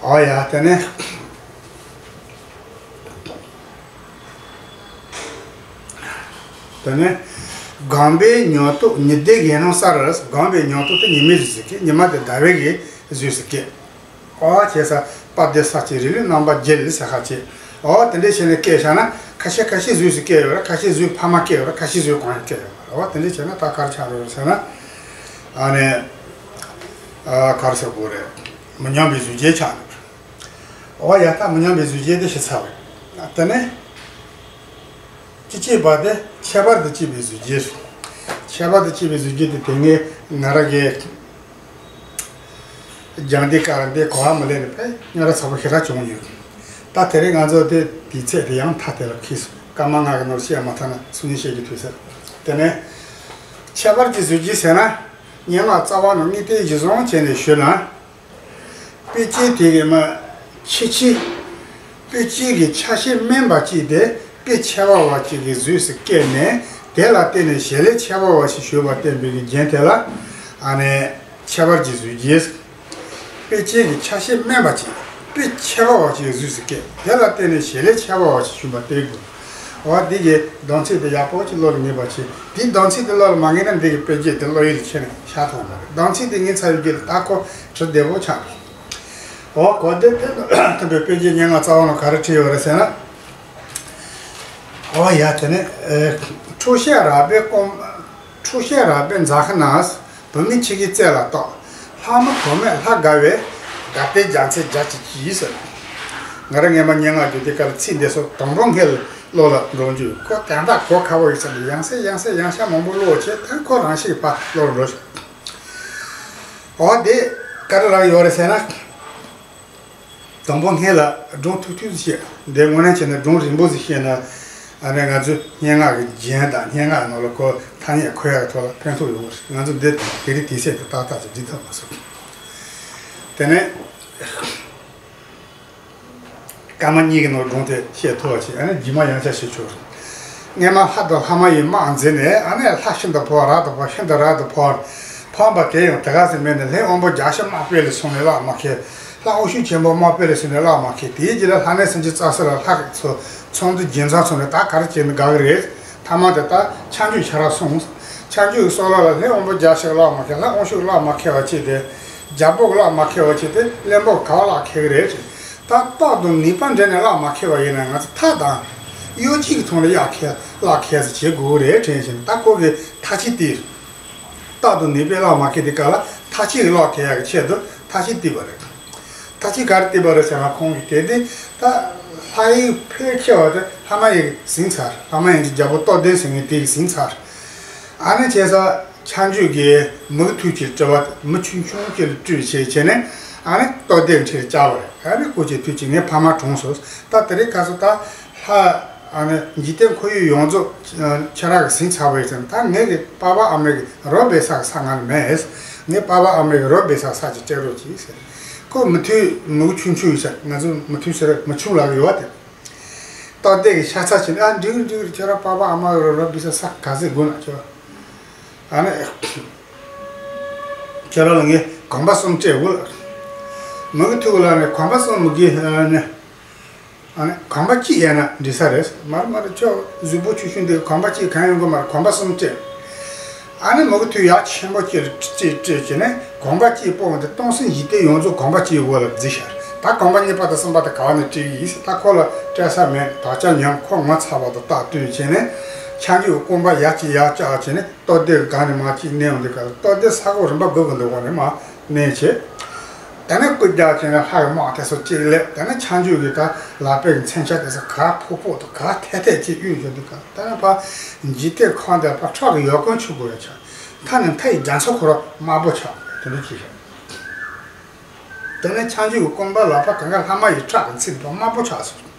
ཨོ་ཡ། དེ་ནས། དེ་ནས་སྒོམ་པའི་མྱུར་ཐོག་ཉི་ཟླའི་གིས་ནམ་གསལ་རུ། སྒོམ་པའི་མྱུར་ཐོག་དེ་ཉི་མའི་གཟུགས་སུ་སྐྱེ། ཉི་མ་དེ་ཟླ་བའི་གི་གཟུགས་སུ་སྐྱེ། ཨོ་བྱས་ཙང་དཔལ་ལྡན་ས་སྐྱའི་རིགས་ལུས་རྣམ་པ་བརྒྱད་ཟེར་ཁ་ཅིག་ཨོ་དེ་འདྲས་བྱས་ནས་སྐྱེས་བཞག་ན་ཁ་ཤས་ཁ་ཤས་གཟུགས་སུ་སྐྱེས་ཡོད་རེད། ཁ་ཤས་གཟུགས་ཕ་མ་སྐྱེས་ཡོད་རེད། ཁ་ཤས་གཟུགས་གང་ཡང་སྐྱེས་ཡོད་མ་རེད། ཨོ་དེ་འདྲས་བྱས་ན་ད་ག་རེ་ཆགས་འགྲོ་རེད་ཟེར་ན། ཨ་ནི་ཨ་ག་རེ་ཟེར་དགོས་རེད། མི་མཉམ་པའི་གཟུགས་ཅན་ཆགས་འགྲོ་རེད། ཨོ་ཡ་ད་མི་མཉམ་པའི་གཟུགས་ཅན་དེ་ཤི་ཚར་བ་རེད། དེ་ནས་ཅི་སྐྱེས་པ་དེ་ཁྱད་པར་དུ་སྐྱེས་པའི་གཟུགས་ཅན་སོ། ཁྱད་པར་དུ་སྐྱེས་པའི་གཟུགས་ཅན་དེ་དེ་སྔའི་ང་རང་གི་རྒྱང་འདི་ཀ་ར་འདི་གོ་བ་མི་ལེན་ནས་ཕེ་ཉོ་ར་ཚ་པོ་ཞེ་དྲག་བྱུང་ཡོད། ད་དེ་རིང་ང་ཚོ་དེ་དེའི་ཚད་དེ་ཡང་ཐ་དད་ལ་འཁེལ་སོང་། སྐར་མ་ལྔ་གི་ནང་བཤད་མ་ཐག་ན་སང་ཉིན་བཤད་རྒྱུ་ཐུག་ཟེར། དེ་ནས་ཁྱད་པར་གྱི་གཟུགས་ཅན་ཟེར་ན། སྙན་ངག་རྩ་བ་ནས་དངོས་བསྟན་གཞི་བཟུང་བྱས་ནས་ཞུས་ན། དཔེ་ཅན་དེ་གི་མ་ཁྱད་ཆོས། དཔེ་ཅན་གྱི་ཆ་ཤས་དམན་པ་གཅིག་དེ་དཔེ་ཁྱད་པར་བ་གཅིག་གི་གཟུགས་སུ་སྐྱེས་ནས་དེ་ལ་བརྟེན་ནས་གཞན་ལས་ཁྱད་པར་བ་ཞིག་བྱུང་བ་བསྟན་པའི་གི་རྒྱན་དེ་ལ་ཨ་ནི་ཁྱད་པར་གྱི་གཟུགས་ཅན། དཔེ་ཅན་གྱི་ཆ་ཤས་དམན་པ་གཅིག་དཔེ་ཁྱད་པར་བ་གཅིག་གི་གཟུགས་སུ་སྐྱེས། དེ་ལ་བརྟེན་ནས་གཞན་ལས་ཁྱད་པར་བ་ཞིག་བྱུང་བ་བསྟན་དགོས། འོ་འདི་གི་བསྡོམས་ཚིག་དེ་ཡག་པོ་ཅིག་བློ་ལ་ངེས་པ་བྱེད། འདིའི་བསྡོམས་ཚིག་དེ་བློ་ལ་མ་ངེས་ན་འདི་གི་དཔེ་རྒྱན་དེ་བློ་ཡུལ་ལ་ཁྱེར་ནས་བཞག་ཐུབ་མ་རེད། བསྡོམས་ཚིག་དེ་ངེས་ཚར་བའི་རྗེས་ལ་ད་ཁོ་བྲི་བདེ་པོ་ཆགས་འདུག་འོ་གོ་བདེ་དེ་ཐུབ་པའི་དཔེ་རྒྱན་སྙན་ངག་རྩ་བ་ནས་ག་རེ་བྲིས་ཡོད་རེད་ཟེར་ན། འོ་ཡ་དེ་ནས་ཨེ། འཁྲུག་ཤལ་རལ་པའི་རྐང་། འཁྲུག་ཤལ་རལ་པའི་འཛག་ཁ་ན། བུད་མེད་ཆེ་གེའི་རྩེ་ལ་གཏོགས། ལྷ་མོ་གོ་མས་ལྷ་དགའ་བའི། དགའ་སྟོན་རྒྱ་མཚོའི་རྒྱ་ཆེ་གྱིས་ཟེར། ང་རང་སྔས་མ་སྙན་ངག་བརྗོད་དུས་སྐབས་ལ་ཚིག་འདི་ཚོ་དང་པོ་སྔོན་ལ་བློ་ལ་འགྲོ་རྒྱུ། ཁོ་གང་དག་གོ་ཁ་བོ་ཡིན་ས་ལ་ཡང་སེ་ཡང་སེ་ཡང་ཤ་མང་པོ་ཀློག་བྱས་ད་ཁོ་རང་ཤི་བ་བློ་ལ་འགྲོ་ཤག་འོ་དེ་ག་རེ་རག་ཡོད་རེད་ཟེར་ན། དང་པོ་སྔོན་ལ་སྒྲུང་ཐུང་ཐུང་ཞིག་བཤད། འདི་དངོས་གནས་བྱས་ན་སྒྲུང་རིང་པོ་ཞིག་བཤད་ན། ཨ་ནི་ང་ཚོའི་སྙན་ངག་གི་རྒྱན་དང་སྙན་ངག་ནང་ལ་གོ་ཐ་སྙད་གོ་ཡག་གི་ཐོག་ལ་ཕན་ཐོགས་ཡོང་གི་རེད། ང་ཚོ་འདི་དེ་རིང་དེ་བཤད་དེ་ཏག་ཏག་ཅིག་འགྲིག་ཐུབ་མ་སོང་། དེ་ནས་སྐར་མ་གཉིས་ཀྱི་ནང་སྒྲུང་དེ་བཤད་ཐུབ་པ་ཞིག་ཨ་ནི་རྗེས་མ་ཡང་བསྐྱར་བཤད་ཆོག་རེད། སྔོན་མ་ལྷ་དང་ལྷ་མ་ཡིན་དམག་འཛིང་ནས་ཨ་ནི་ལྷ་ཤིན་ཏུ་ཕོག་རབ་ཏུ་ཕོག་ཤིན་ཏུ་རབ་ཏུ་ཕོག་ཕོག་པ་དེ་ཡང་དེ་ག་ཟེར་མེད་ནས་ལྷའི་དབང་པོ་རྒྱ་ཤེས་དམག་དཔོན་ལ་སོང་ནས་གླགས་མ་ཁེལ། ལྷ་དབང་ཕྱུག་ཆེན་པོ་དམག་དཔོན་ལ་སོང་ནས་གླགས་མ་ཁེལ། དེའི་རྗེས་ལ་ལྷ་གནས་སེམས་ཅན་རྩ་ས་ལ་ལྷ་ཚོ་ཚོགས་འདུ་རྒྱལ་མཚམས་ཚོགས་ནས་ད་ག་རེ་བྱས་ནས་དགའ་གི་རེད། ཐ་མ་དེ་ད་ཆ་འཇོག་ཆ་ར་སོང་། ཆ་འཇོག་གི་སྲོག་ལ་ལ་ལྷའི་དབང་པོ་རྒྱ་ཤེས་གླགས་མ་ཁེལ། ལྷ་དབང་ཕྱུག་གླགས་མ་ཁེལ་བ་ཅིག་དེ། རྒྱལ་པོ་གླགས་མ་ཁེལ་བ་ཅིག་དེ་བློན་པོ་ག་བ་གླགས་ཁེལ་གི་རེད། ད་རྟག་ཏུ་ནུས་པ་འདྲེན་ནས་གླགས་མ་ཁེལ་བ་ཡིན་ན་ང་ཚོ་ཐག་དང་། གཡོ་ཅིག་གི་ཐོག་ནས་གཡག་ཁེལ་གླགས་ཁེལ་ཟེར་བྱེད་དགོས་རེད་དྲན་བཞིན་ད་ཁོ་གི་ཐག་ཆོད་དེ། རྟག་ཏུ་ནུས་པས་གླགས་མ་ཁེལ་དེ་ག་ལ་ཐག་ཆོད་ཀྱི་གླགས་ཁེལ་ཡག་གི་ཆེད་དུ་ཐག་ཆོད་བཏིགས་པ་རེད། ཐག་ཆོད་ག་རེ་བཏིགས་པ་རེད་ཟེར་ན་ཁོང་གིས་གལ་ཏེ་ད་ལྷ་ཡི་ཕོ་ཁེལ་བ་དེ་ལྷ་མ་ཡིན་གྱིས་ཟིན་ཚར། ལྷ་མ་ཡིན་གྱི་རྒྱལ་པོ་རྟོགས་ལྡན་ཟེར་མཁན་དེ་གིས་ཟིན་ཚར། ཨ་ནི་བྱས་ཙང་ཆ་འཇོག་གིས་མུ་གེ་ཐུག་ཅིག་སྤྲུལ་བ་མི་ཆུང་ཆུང་ཅིག་ལ་སྤྲུལ་བྱས་བྱས་ནས་ཨ་ནི་རྟོགས་ལྡན་ཁྲིར་བཅར་བ་རེད། ཨ་ནི་སྐུ་མཁྱེན་ཐུགས་རྗེ་ཆེ། ངའི་ཕ་མ་གྲོངས་སོང་། ད་དེ་རིང་ཁ་སང་ད་ལྷ་ཨ་ནི་འཇིག་རྟེན་ཁོར་ཡུག་ཡོངས་རྫོགས་ཁྱེད་རང་གིས་ཟིན་ཚར་བ་ཡིན་ཙང་ད་ངའི་གི་པ་ཕ་ཨ་མའི་གི་རོ་སྦས་ས་གི་ས་ང་ལ་མེད། ངའི་པ་ཕ་ཨ་མའི་གི་རོ་སྦས་ས་ས་ཅིག་སྤྲད་རོགས་གྱིས་ཟེར། ཁོ་མུ་ཐུད་མུ་གེ་ཆུང་ཆུང་ཡིན་ས། ང་ཚོ་མུ་ཐུད་ཟེར་མི་ཆུང་ལགས་ཡོད་བ་དེ། རྟོགས་ལྡན་གྱིས་ཤ་ཚ་བྱས་ནས་ཨ་འགྲིག་གི་འགྲིག་གི་ཁྱེད་རང་པ་ཕ་ཨ་མ་གི་རོ་སྦས་ས་ས་ག་ཚོད་དགོས་ན་ཁྱེད་རང་། ཨ་ནི་ཁྱེད་རང་ལ་ངས་གོམ་པ་གསུམ་སྤྲད་འོ་ལགས། མུ་གེ་ཐུག་ལ་ནི་གོམ་པ་གསུམ་མུ་གེ་ཨ་ནི། ཨ་ནི་གོམ་པ་གཅིག་ཡིན་ན་འགྲིག་ས་རེད། མ་རེད་མ་རེད། ཁྱོད་གཟུགས་པོ་ཆུང་ཆུང་འདི་གོམ་པ་གཅིག་གང་ཡོང་གི་མ་རེད། གོམ་པ་གསུམ་སྤྲད། ཨ་ནི་མུ་གེ་ཐུག་ཡག་ཆེན་པོ་གཅིག་ལ་སྤྲད་སྤྲད་བྱས་ནས་གོམ་པ་གཅིག་སྤོས་འདི་སྟོང་སེམས་འཇིག་རྟེན་ཡོངས་རྫོགས་གོམ་པ་གཅིག་འོག་ལ་བརྫིས་ཤག་ད་གོམ་པ་གཉིས་པ་དང་གསུམ་པ་དེ་ག་བ་ནས་སྤྲད་ཀྱི་ཡིན་ཟེར། ད་ཁོ་ལ་སྤྲད་ས་མེད། དག་ཆ་ཉམས། ཁོ་ངོ་ཚ་བ་དང་ལྟ་སྟོན་བྱས་ནས་ཆ་འཇོག་གི་རྐང་པ་ཡར་གཅིག་ཡར་བཀྱགས་བྱས་ནས། རྟོགས་ལྡན་གྱི་སྒང་ནས་མར་གཅིག་མནན་ཡོང་དུས་སྐབས་རྟོགས་ལྡན་ས་སྒོ་རིམ་པ་དགུ་གི་འདུག་གོང་ནས་མར་མནན་བྱས། དེ་ནས་སྐུ་རྒྱག་བྱས་ནས་ལྷ་ཡི་དམག་དེ་ཚོ་གཅིག་སླེབས། དེ་ནས་ཆ་འཇོག་གིས་ད་ལག་པའི་མཚོན་ཆ་དེ་ཚོ་ག་ཕོག་ཕོག་དང་ག་ཐད་ཐད་ཅིག་གཡུག་བྱས་དུས་སྐབས་དེ་ནས་ཕར་འཇིག་རྟེན་ཁམས་དེ་ཕར་ཁྲག་གི་ཡོལ་གོན་ཆུ་དགོས་ཡ་ཆགས། མཐའ་ནས་མཐའ་ཡི་རྒྱ་མཚོ་ཁོ་རང་དམར་པོ་ཆགས་དེ་འདྲ་ཅིག་བྱས། དེ་ནས་ཆ་འཇོག་གི་རྐང་པ་ལག་པ་གང་ག་ལྷ་མ་ཡི་ཁྲག་གིས་ཚིག་དང་དམར་པོ་ཆགས་སོང་།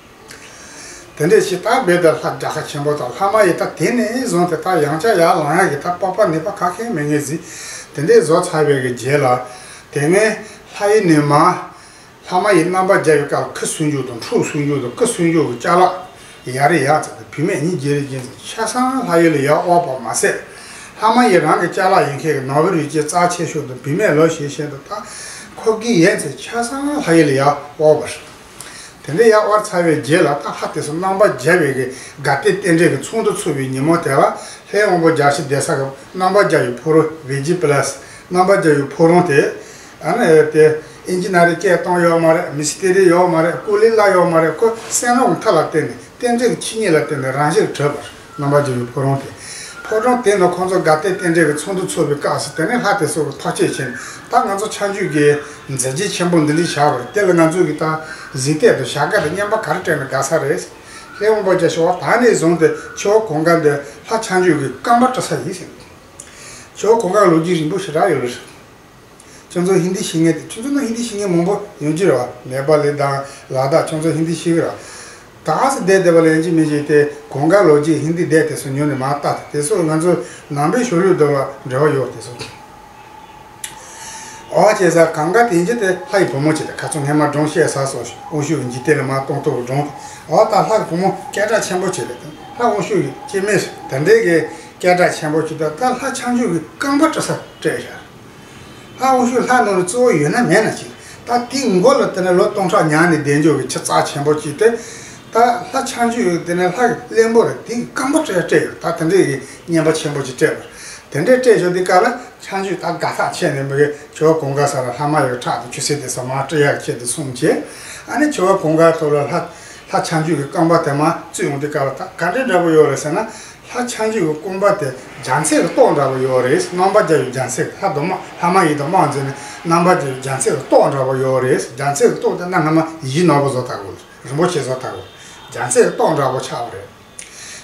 དེ་འདྲས་ཞིག་ད་རྦད་དེ་ལྷ་རྒྱལ་ཁ་ཆེན་པོ་དང་ལྷ་མ་ཡིས་ད་དེ་ནས་བཟུང་སྟེ་ད་ཡང་བསྐྱར་ཡར་ལངས་ཡག་གི་ད་སྤོབས་པ་ནུས་པ་ག་གེ་མེད་ངེས་ཟིག་དེ་འདྲས་བཟོ་ཚར་བའི་གི་རྗེས་ལ་དེ་སྔའི་ལྷ་ཡི་ནུས་མ་ལྷ་མ་ཡི་རྣམ་པར་རྒྱལ་བའི་སྐབས་ཁུ་སུམ་འཇུག་དང་ཁྲུ་སུམ་འཇུག་དང་ཀུ་སུམ་འཇུག་གི་ཅ་ལག་ཡར་ཡར་ཙམ་དང་བུད་མེད་གཉིས་རྗེས་ལ་རྗེས་ཙམ་ཆ་ཚང་ལྷ་ཡུལ་ལ་ཡར་དབོར་བ་མ་ཟད། ལྷ་མ་ཡི་རང་གི་ཅ་ལག་ཡིན་མཁན་གྱི་ནོར་བུ་རིན་ཆེན་རྩ་ཆེ་ཤོས་དང་བུད་མེད་ལོ་ཞེ་ཤེས་དང་ད་ཁོག་གི་ཡན་ཚད་ཆ་ཚང་ལྷ་ཡུལ་ལ་ཡར་དབོར་བ་རེད། དེ་འདྲ་ཡར་དབར་ཚར་བའི་རྗེས་ལ། ད་ལྷ་དེ་ཚོ་རྣམ་པར་རྒྱལ་བའི་གི་དགའ་སྟོན་རྟེན་འབྲེལ་གྱི་ཚོགས་འདུ་ཚུགས་པའི་ཉིན་མོ་དེ་ལ། ལྷའི་དབང་པོ་བརྒྱ་བྱིན་གདན་ས་གི་རྣམ་པར་རྒྱལ་བའི་ཕོ་བྲང་བི་ཇི་པ་ལ་སི། རྣམ་པར་རྒྱལ་བའི་ཕོ་བྲང་དེ། ཨ་ནི་དེ་ཨིན་ཇི་ནང་རེ་སྐད་གཏོང་ཡོད་མ་རེད། མི་སི་ཏི་རི་ཡོད་མ་རེད། ཀུ་ལི་ལ་ཡོད་མ་རེད། ཁོ་སེམས་ནང་མཐའ་ལ་བརྟེན་ནས། རྟེན་འབྲེལ་གྱི་ཆོས་ཉིད་ལ་བརྟེན་ནས་རང་བཞིན་གྲུབ་པར། རྣམ་པར་རྒྱལ་བའི་ཕོ་བྲང་དེ། ཕོ་བྲང་དེ་ནང་ཁོང་ཚོ་དགའ་སྟོན་རྟེན་འབྲེལ་གྱི་ཚོགས་འདུ་ཚོགས་པའི་སྐབས་སུ། དེ་ནས་ལྷ་དེ་ཚོ་གིས་ཐག་གཅོད་བྱས་ནས། ད་ང་ཚོ་ཆ་འཇོག་གི་མཛད་རྗེས་ཆེན་པོ་འདི་འདྲ་བཞག་པ་རེད། དེ་ལ་ང་ཚོ་གིས་ད་གཟེངས་བསྟོད་དང་བྱ་དགའ་དང་རྔན་པ་ག་རེ་སྤྲད་ན་དགའ་ས་རེད། ལྷའི་དབང་པོ་བརྒྱ་བྱིན་ད་ནས་བཟུང་སྟེ་ཆུ་བོ་གངྒཱ་འདི་ལྷ་ཆ་འཇོག་གི་རྐང་པ་བཀྲུ་ས་ཡིན་ཟེར། ཆུ་བོ་གངྒཱ་ལོ་རྒྱུས་རིང་པོ་ཞེ་དྲག་ཡོད་རེད། ཁྱོད་ཚོ་ཧིན་དི་ཤེས་མཁན་དེ། ཁྱོད་ཚོ་ནང་ཧིན་དི་ཤེས་མཁན་མང་པོ་ཡོང་གི་རེད་བ། ནེ་པ་ལི་དང་ལ་དྭགས། ཁྱོད་ཚོ་ཧིན་དི་ཤེས་ཀྱི་རེད་བ། ད་ག་སེ་བསྡད་བསྡད་པ་ལ་ཡིན་གཅིག་མིན་གཅིག་དེ་གངྒཱ་ལོ་རྒྱུས་ཧིན་དི་སྡེ་དེ་ཚོ་ཉོས་ནས་མར་ལྟ། དེ་ཚོ་ང་ཚོ་ནང་པའི་ཆོས་ལུགས་དང་ལ་འབྲེལ་བ་ཡོད་དེ་ཚོ། ཨོ་བྱས་ཙང་གངྒཱ་དེ་ཡིན་གྱི་དེ་ལྷ་ཡི་བུ་མོ་ཅིག་དང་། ཁ་སང་སྔས་མ་སྒྲུང་བཤད་ཚར་སོང་། དབང་ཕྱུག་གི་འཇིག་རྟེན་ལ་མར་གཏོང་ཐུབ་པའི་སྒྲུང་དེ། ཨོ་ད་ལྷ་གི་བུ་མོ་སྐད་གྲགས་ཆེན་པོ་ཅིག་རེད། ད་ལྷ་དབང་ཕྱུག་གི་སྐྱེ་དམན་དེ་འདྲའི་གི་སྐད་གྲགས་ཆེན་པོ་ཅིག་དང་། ད་ལྷ་ཆ་འཇོག་གི་རྐང་པ་བཀྲུ་ས་སྤྲད་བཞག་ལྷ་དབང་ཕྱུག་ལྷ་ནང་ལ་གཙོ་བོ་ཡོད་ན་མེད་ན་ཅིག་ད་དེའི་མགོ་ལ་དེ་ནས་ལོ་སྟོང་ཕྲག་མྱངས་ནས་བསྡད་འཇོག་གི་ཁྱི་རྩ་ཆེན་པོ་ཅིག་དེ། ད་ལྷ་ཆ་འཇོག་དེ་ནས་ལྷ་གི་གླེན་པོ་རེད། དེ་གི་རྐང་པ་བཀྲུ་ཡ་སྤྲད་ཡོད། ད་དེ་འདྲའི་གི་རྔན་པ་ཆེན་པོ་ཅིག་སྤྲད་པ་རེད། དེ་འདྲའི་སྤྲད་ཞོར་དེ་ག་ལ་ཆ་འཇོག་ད་དགའ་ཐག་ཆད་ནས། མི་གི་ཆུ་བོ་གངྒཱ་ས་ལ་ལྷ་མ་ཡི་ཁྲག་དང་ཆུ་སེར་དེ་ཚོ་མར་བཀྲུ་ཡག་ཆེད་དུ་སོང་བྱས། ཨ་ནི་ཆུ་བོ་གངྒཱ་ཐོག་ལ་ལྷ་ལྷ་ཆ་འཇོག་གི་རྐང་པ་དེ་མར་བཙུགས་ཡོང་དུས་སྐབས་ལ། ད་ག་འདྲའི་འདྲ་པོ་ཡོད་རེད་ཟེར་ན། ལྷ་ཆ་འཇོག་གི་རྐང་པ་དེ་རྒྱ་མཚོ་གི་ཏོག་འདྲ་པོ་ཡོད་རེད། རྣམ་པར་རྒྱལ་བའི་རྒྱ་མཚོ་གི། ལྷ་དང་དམག་ལྷ་མ་ཡི་དང་དམག་འཛིང་ནས། རྣམ་པར་རྒྱལ་བའི་རྒྱ་མཚོ་གི་ཏོག་འདྲ་པོ་ཡོད་རེད། རྒྱ་མཚོ་གི་ཏོག་དེ་གནའ་སྔ་མ་ཡི་ནོར་བུ་བཟོ་ལྟ་བུ། རིན་པོ་ཆེ་བཟོ་ལྟ་བུ། རྒྱ་མཚོ་གི་ཏོག་འདྲ་པོ་ཆགས་པ་རེད།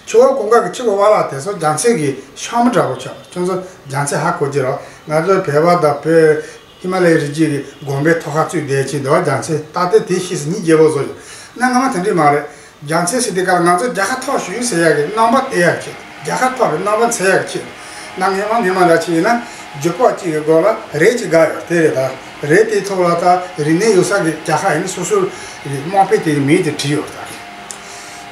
ཆུ་བོ་གངྒཱ་གི་ཕྱོགས་ཀྱི་བར་ལ་དེ་ཚོ་རྒྱ་མཚོ་གི་ཤམ་བུ་འདྲ་པོ་ཆགས། ཁྱོད་ཚོ་རྒྱ་མཚོ་ཧ་གོ་གི་རེད། ང་ཚོ་བོད་པ་དང་བོད་ཧི་མ་ལ་ཡའི་རི་རྒྱུད་ཀྱི་དགོན་པའི་ཐོག་ཁར་བཙུགས་བསྡད་ཀྱི་འདུག་རྒྱ་མཚོ། ད་ལྟ་དེ་ཕྱིས་སུ་ཉིན་རྒྱལ་པོ་བཟོ་རྒྱུ། གནའ་སྔ་མ་དེ་འདྲས་མ་རེད། རྒྱ་མཚོ་ཟེར་དུས་སྐབས་ལ་ང་ཚོ་རྒྱལ་ཁ་ཐོབ་ཞུས་ཟེར་ཡག་གི་རྣམ་པ་སྟེར་ཡག་ཆེད། རྒྱལ་ཁ་ཐོབ་པའི་རྣམ་པ་མཚོན་ཡག་ཆེད། གནའ་སྔ་མ་སྔ་མ་འདྲ་ཅིག་ཡིན་ན། རྒྱུག་པ་གཅིག་གི་མགོ་ལ་རས་གཅིག་བསྒར་ཡོད་དེ་རེད། ད་རས་དེའི་ཐོག་ལ་ད་རིག་གནས་ཡོད་ས་གི་རྒྱལ་ཁ་ཡིན་ན། སོ་སོའི་དམག་དཔོན་དེ་གི་མིང་དེ་བྲིས་ཡོད་ད།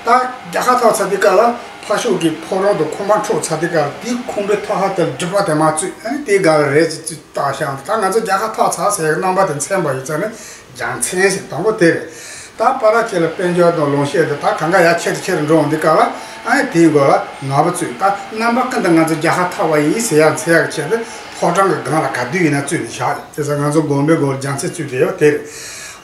ད་རྒྱལ་ཁ་ཐོབ་ཚར་དུས་སྐབས་ལ་ལྷ་ཕྱོགས་ཀྱི་ཕོ་བྲང་དུ་ཁང་པ་འཕྲོག་ཚར་དུས་སྐབས་ལ། དེའི་ཁང་པའི་ཐོག་ཁ་དེར་རྒྱུག་པ་དེ་མར་བཙུགས། ཨ་ནི་དེའི་སྒང་ལ་རས་གཅིག་བཙུགས་བཏགས་བཞག་ད་ང་ཚོ་རྒྱལ་ཁ་ཐོབ་ཚར་ཟེར་ཡག་གི་རྣམ་པ་དེ་མཚོན་པ་ཡིན་ཙང་ནི། རྒྱལ་མཚན་ཟེར། དང་པོ་དེ་རེད། ད་བར་ལ་ཁྱེད་ལ་དཔལ་འབྱོར་དང་ལོངས་སྤྱོད་དེ། ད་གང་ག་ཡར་ཆེར་ཆེར་འགྲོ་འོང་དུས་སྐབས་ལ། ཨ་ནི་དེའི་མགོ་ལ་ནོར་བུ་བཙུགས། ད་རྣམ་པ་ཀུན་ཏུ་ང་ཚོ་རྒྱལ་ཁ་ཐོབ་པ་ཡིན་ཟེར་ཡག་མཚོན་ཡག་ཆེད་དུ། ཕོ་བྲང་གི་སྒང་ལ་ག་དུས་ཡིན་ན་བཙུགས་ནས་བཞག་ཡོད། དེ་ཚོ་ང་ཚོ་དགོན་པའི་མགོ་ལ་རྒྱལ་མཚན་བཙུགས་བསྡད་ཡོད་དེ་རེད།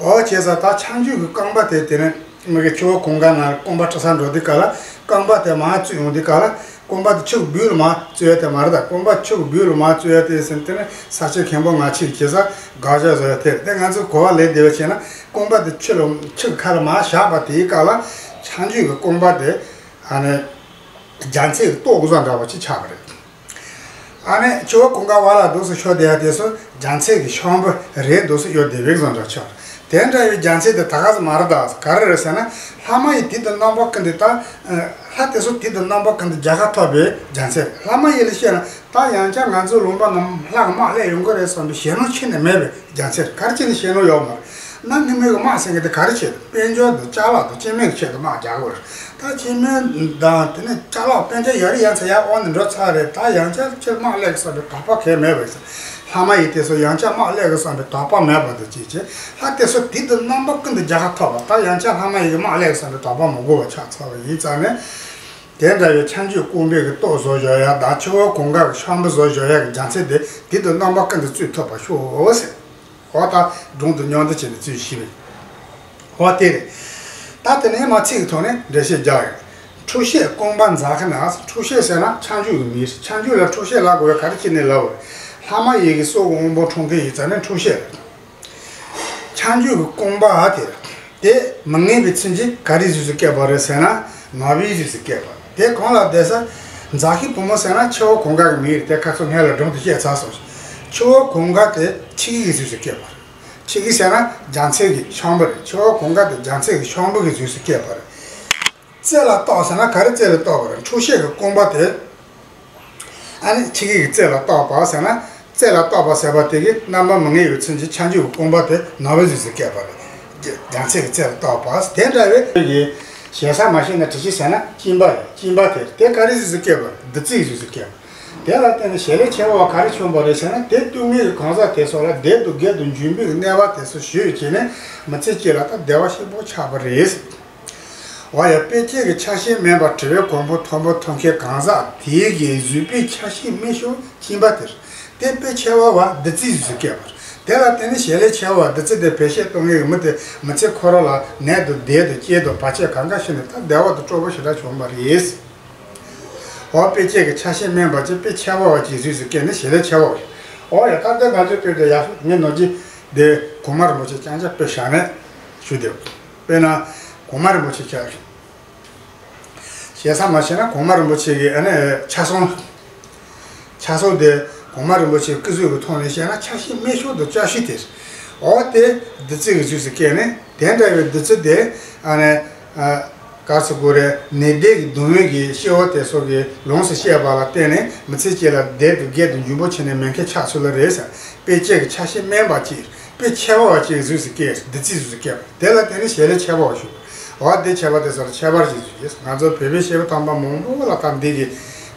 ཨོ་བྱས་ཙང་ད་ཆ་འཇོག་གི་རྐང་པ་དེ། དེ་ནས་མི་གི་ཆུ་བོ་གངྒཱ་ནང་རྐང་པ་བཀྲུ་ས་འགྲོ་དུས་སྐབས་ལ། རྐང་པ་དེ་མར་བཙུགས་ཡོང་དུས་སྐབས་ལ། རྐང་པ་དེ་ཆུ་གི་སྦུག་ལ་མར་བཙུགས་ཡ་དེ་མ་རེད། ད་རྐང་པ་ཆུ་གི་སྦུག་ལ་མར་བཙུགས་ཡ་དེ་ཟེར་ན། དེ་ནི་ས་ཆ་ཁེངས་པོ་ང་ཆེ་བྱས་ཙང་དགག་བྱ་བཟོ་ཡ་དེ་རེད། དེ་ང་ཚོས་གོ་བ་ལེན་བདེ་བ་བྱས་ན། རྐང་པ་དེ་ཆུ་ལ་ཆུ་གི་ཁ་ལ་མར་བཞག་པ་དེའི་སྐབས་ལ། ཆ་འཇོག་གི་རྐང་པ་དེ་ཨ་ནི་རྒྱ་མཚོ་གི་ཏོག་བཟོ་འདྲ་བ་ཅིག་ཆགས་པ་རེད། ཨ་ནི་ཆུ་བོ་གངྒཱ་བར་ལ་འདུག་སེ་ཤོར་བསྡད་ཡ་དེ་ཚོ་རྒྱ་མཚོ་གི་ཤམ་བུ་རེད། འདུག་སེ་གཡོ་བསྡད་པའི་བཟོ་འདྲ་ཆགས། དེ་འདྲ་བའི་རྒྱ་མཚོ་དེ་ད་ག་ཟེ་མ་རེད། ད་ག་རེ་རེད་ཟེར་ན། ལྷ་མ་ཡི་དུས་དང་རྣམ་པ་ཀུན་ཏུ་ད། ལྷ་དེ་ཚོ་དུས་དང་རྣམ་པ་ཀུན་ཏུ་རྒྱལ་ཁ་ཐོབ་པའི་རྒྱ་མཚོ་རེད། ལྷ་མ་ཡི་ལ་བཤད་ན། ད་ཡང་བསྐྱར་ང་ཚོའི་ལུང་པ་ནང་ལྷ་གི་དམག་སླེབས་ཡོང་གི་རེད་བསམ་པའི་ཞེད་སྣང་ཁྱོན་ནས་མེད་པའི་རྒྱ་མཚོ་རེད། ག་རེ་བྱས་ནས་ཞེད་སྣང་ཡོད་མ་རེད། གནའ་སྔ་མོའི་དམག་ཟེར་མཁན་དེ་ག་རེ་བྱས། དཔལ་འབྱོར་དང་ཅ་ལག་དང་སྐྱེ་དམན་གྱི་ཆེད་དུ་དམག་རྒྱག་གི་ཡོད་རེད། ད་སྐྱེ་དམན་དང་དེ་ནས་ཅ་ལག་དཔལ་འབྱོར་ཡར་ཡང་ཚ་ཡར་འོང་ནས་འགྲོ་ཚར་རེད། ད་ཡང་བསྐྱར་ཕྱིར་དམག་སླེབས་བསམ་པའི་དོགས་པ་གང་ཡང་མེད་པ་ཡིན་ཙང་། ལྷ་མ་ཡི་དེ་ཚོ་ཡང་བསྐྱར་དམག་སླེབས་གི་བསམ་པའི་དོགས་པ་མེད་པ་དང་བཅས་བྱས། ལྷ་དེ་ཚོ་དུས་དང་རྣམ་པ་ཀུན་ཏུ་རྒྱལ་ཁ་ཐོབ་པ། ད་ཡང་བསྐྱར་ལྷ་མ་ཡི་གི་དམག་སླེབས་བསམ་པའི་དོགས་པ་མ་དགོས་པ་ཆགས་ཚར་བ་ཡིན་ཙང་ནས། དེ་འདྲ་བའི་ཆ་འཇོག་རྐང་པའི་གི་ཏོག་བཟོ་བཞག་ཡ་དང་། ཆུ་བོ་གངྒཱ་གི་ཤམ་བུ་བཟོ་བཞག་ཡ་གི་རྒྱ་མཚོ་དེ་དུས་དང་རྣམ་པ་ཀུན་ཏུ་བཙུགས་ཐུབ་པར་ཤོག་ཟེར། འོ་ད་སྒྲུང་དང་མཉམ་དུ་བྱས་ནས་བཙུགས་ཤིག་པས། འོ་དེ་རེད། ད་དེ་ནས་མར་ཚིག་གི་ཐོག་ནས་འགྲེལ་བཤད་རྒྱག་ཡོད། འཕྲོག་བྱེད་རྐང་པ་འཛག་མཁན་ན། འཕྲོག་བྱེད་ཟེར་ན་ཆ་འཇོག་གི་མིང་རེད། ཆ་འཇོག་ལ་འཕྲོག་བྱེད་ལབ་དགོས་པ་ག་རེ་བྱས་ནས་ལབ་པ་རེད། ལྷ་མ་ཡི་གི་སྲོག་གི་དབང་པོ་འཕྲོག་མཁན་ཡིན་ཙང་ནས་འཕྲོག་བྱེད་རེད། ཆ་འཇོག་གི་རྐང་པ་དེ་རེད། དེ་མི་ངེས་པའི་མཚོན་གྱིས་ག་རེའི་གཟུགས་སུ་བཀོད་པ་རེད་ཟེར་ན། ནོར་བུའི་གཟུགས་སུ་བཀོད་པ་རེད། དེ་གང་ལ་བསྡད་ས། འཛག་བྱེད་བུ་མོ་ཟེར་ན་ཆུ་བོ་གངྒཱ་གི་མིང་རེད། དེ་ཁ་སང་སྔོན་ལ་སྒྲུང་དུ་བཤད་ཚར་སོང་། ཆུ་བོ་གངྒཱ་དེ་ཆུ་ཡི་གཟུགས་སུ་བཀོད་པ་རེད། ཆུ་ཡི་ཟེར་ན་རྒྱ་མཚོ་གི་ཤམ་བུ་རེད། ཆུ་བོ་གངྒཱ་དེ་རྒྱ་མཚོ་གི་ཤམ་བུ་གི་གཟུགས་སུ་བཀོད་པ་རེད། རྩེ་ལ་གཏོགས་ཟེར་ན་ག་རེ་རྩེ་ལ་གཏོགས་པ་རེད། འཕྲོག་བྱེད་ཀྱི་རྐང་པ་དེ། ཨ་ནི་ཆུ་ཡི་གི་རྩེ་ལ་གཏོགས་པ་ཟེར་ན། རྩེ་ལ་གཏོགས་པ་ཟེར་བ་དེ་གི་རྣམ་པ་མི་ངེས་པའི་མཚོན་གྱིས་ཆ་འཇོག་གི་རྐང་པ་དེ་ནོར་བུའི་གཟུགས་སུ་བཀོད་པ་རེད། རྒྱ་མཚོ་གི་རྩེ་ལ་གཏོགས་པ། དེ་འདྲ་བའི་གི་ཞེ་ས་མ་ཤེས་ན་དྲི་ཞིམ་ཟེར་ན་གཅིན་པ་རེད། གཅིན་པ་དེ་དེ་ག་རེའི་གཟུགས་སུ་བཀོད་པ་རེད། བདུད་རྩིའི་གཟུགས་སུ་བཀོད་པ། དེ་ལ་བརྟེན་ནས་བྱེད་ལས་ཆེ་བ་ག་རེ་བྱུང་བ་རེད་ཟེར་ན། དེ་བཏུལ་མཁན་གྱི་གང་ཟག་དེ་ཚོ་ལ་བདེ་སྡུག་བརྒྱད་དུ་འབྱུང་པོའི་གནས་པ་དེ་ཚོ་ཞུས་བྱས་ནས་མི་ཚེ་གཅིག་ལ་ད་བདེ་བ་ཆེན་པོ་ཆགས་པ་རེད། འོ་ཡ། དཔེ་བྱད་ཀྱི་ཆ་ཤས་དམན་པ་དྲི་བའི་གོང་བུ་མཐོན་པོ་མཐོང་མཁན་གང་ཟག་དེའི་གི་བཟོད་པའི་ཆ་ཤས་དམན་ཤོས་གཅིན་པ་དེ་རེད། དེ་དཔེ་ཆེ་བ་བ་བདུད་རྩི་ཞེས་སུ་བཀོད་པ་རེད། དེ་ལ་བརྟེན་ནས་བྱེད་ལས་ཆེ་བ་བ་བདུད་རྩི་དེ་བེད་སྤྱོད་གཏོང་མཁན་གྱི་མི་དེ་མི་ཚེ་འཁོར་བ་ལ་ནད་དང་བདེ་དང་སྐྱིད་དང་བར་ཆད་གང་ག་ཞིག་ནས་ད་བདེ་བ་དང་སྤྲོ་བ་ཞེ་དྲག་བྱུང་བ་རེད། འོ། དཔེ་བྱད་ཀྱི་ཆ་ཤས་དམན་པ་ཅིག་དཔེ་ཆེ་བ་བ་ཅིག་ཞེས་སུ་བཀོད་ནས་བྱེད་ལས་ཆེ་བ་བ་ཞིག་འོ་ཡ། ད་ལྟ་ང་ཚོའི་དཔེ་དེ་ཡག་ཤོས་ངས་ནོར་གྱི་དེ་གོང་མ་རིན་པོ་ཆེ་རྐྱང་རྐྱང་དཔེ་བཞག་ནས་ཞུ་དེ། དཔེར་ན་གོང་མ་རིན་པོ་ཆེ་ཆ་ཞེ་ས་མ་བྱས་ན་གོང་མ་རིན་པོ་ཆེ་གི་ཨ་ནི་ཆ་ཚང་། ཆ་ཚང་དེ་གོང་མ་རིན་པོ་ཆེ་སྐུ་གཟུགས་ཀྱི་ཐོག་ནས་བཤད་ན་ཆ་ཤས་དམན་ཤོས་དང་བཅའ་ཤོས་དེ་རེད། འོ། དེ་བདུད་རྩི་གི་ཞེས་སུ་བཀོད་ནས། དེ་འདྲ་བའི་བདུད་རྩི་དེ་ཨ་ནི་ཨ་ག་ཟེར་དགོས་རེད། ནད་བདེ་གི་སྡུག་བསྔལ་གྱི་སྐྱེ་བོ་དེ་ཚོ་གིས་ལོངས་སུ་སྤྱད་པ་ལ་བརྟེན་ནས་མི་ཚེ་གཅིག་ལ་བདེ་དང་བརྒྱད་དང་འབྱུང་པོ་ཆེ་ནས་མེད་མཁན་ཆགས་ཚུལ་ལ་རེད་ཟེར། དཔེ་བྱད་ཀྱི་ཆ་ཤས་དམན་པ་ཅིག་དཔེ་ཆེ་བ་བ་ཅིག་ཞེས་སུ་བཀོད། བདུད་རྩི་ཞེས་སུ་བཀོད་པ་དེ་ལ་བརྟེན་ནས་བྱེད་ལས་ཆེ་བ་བ་ཞུ། འོ། དེ་ཆེ་བ་དེ་ཚོ་ལ་ཁྱད་པར་གྱི་བཟོ་རྒྱུ། ང་ཚོ་བོད་པའི་སྐྱེས་བུ་དམ་པ་མང་པོ་ལ་ད་འདི་གི་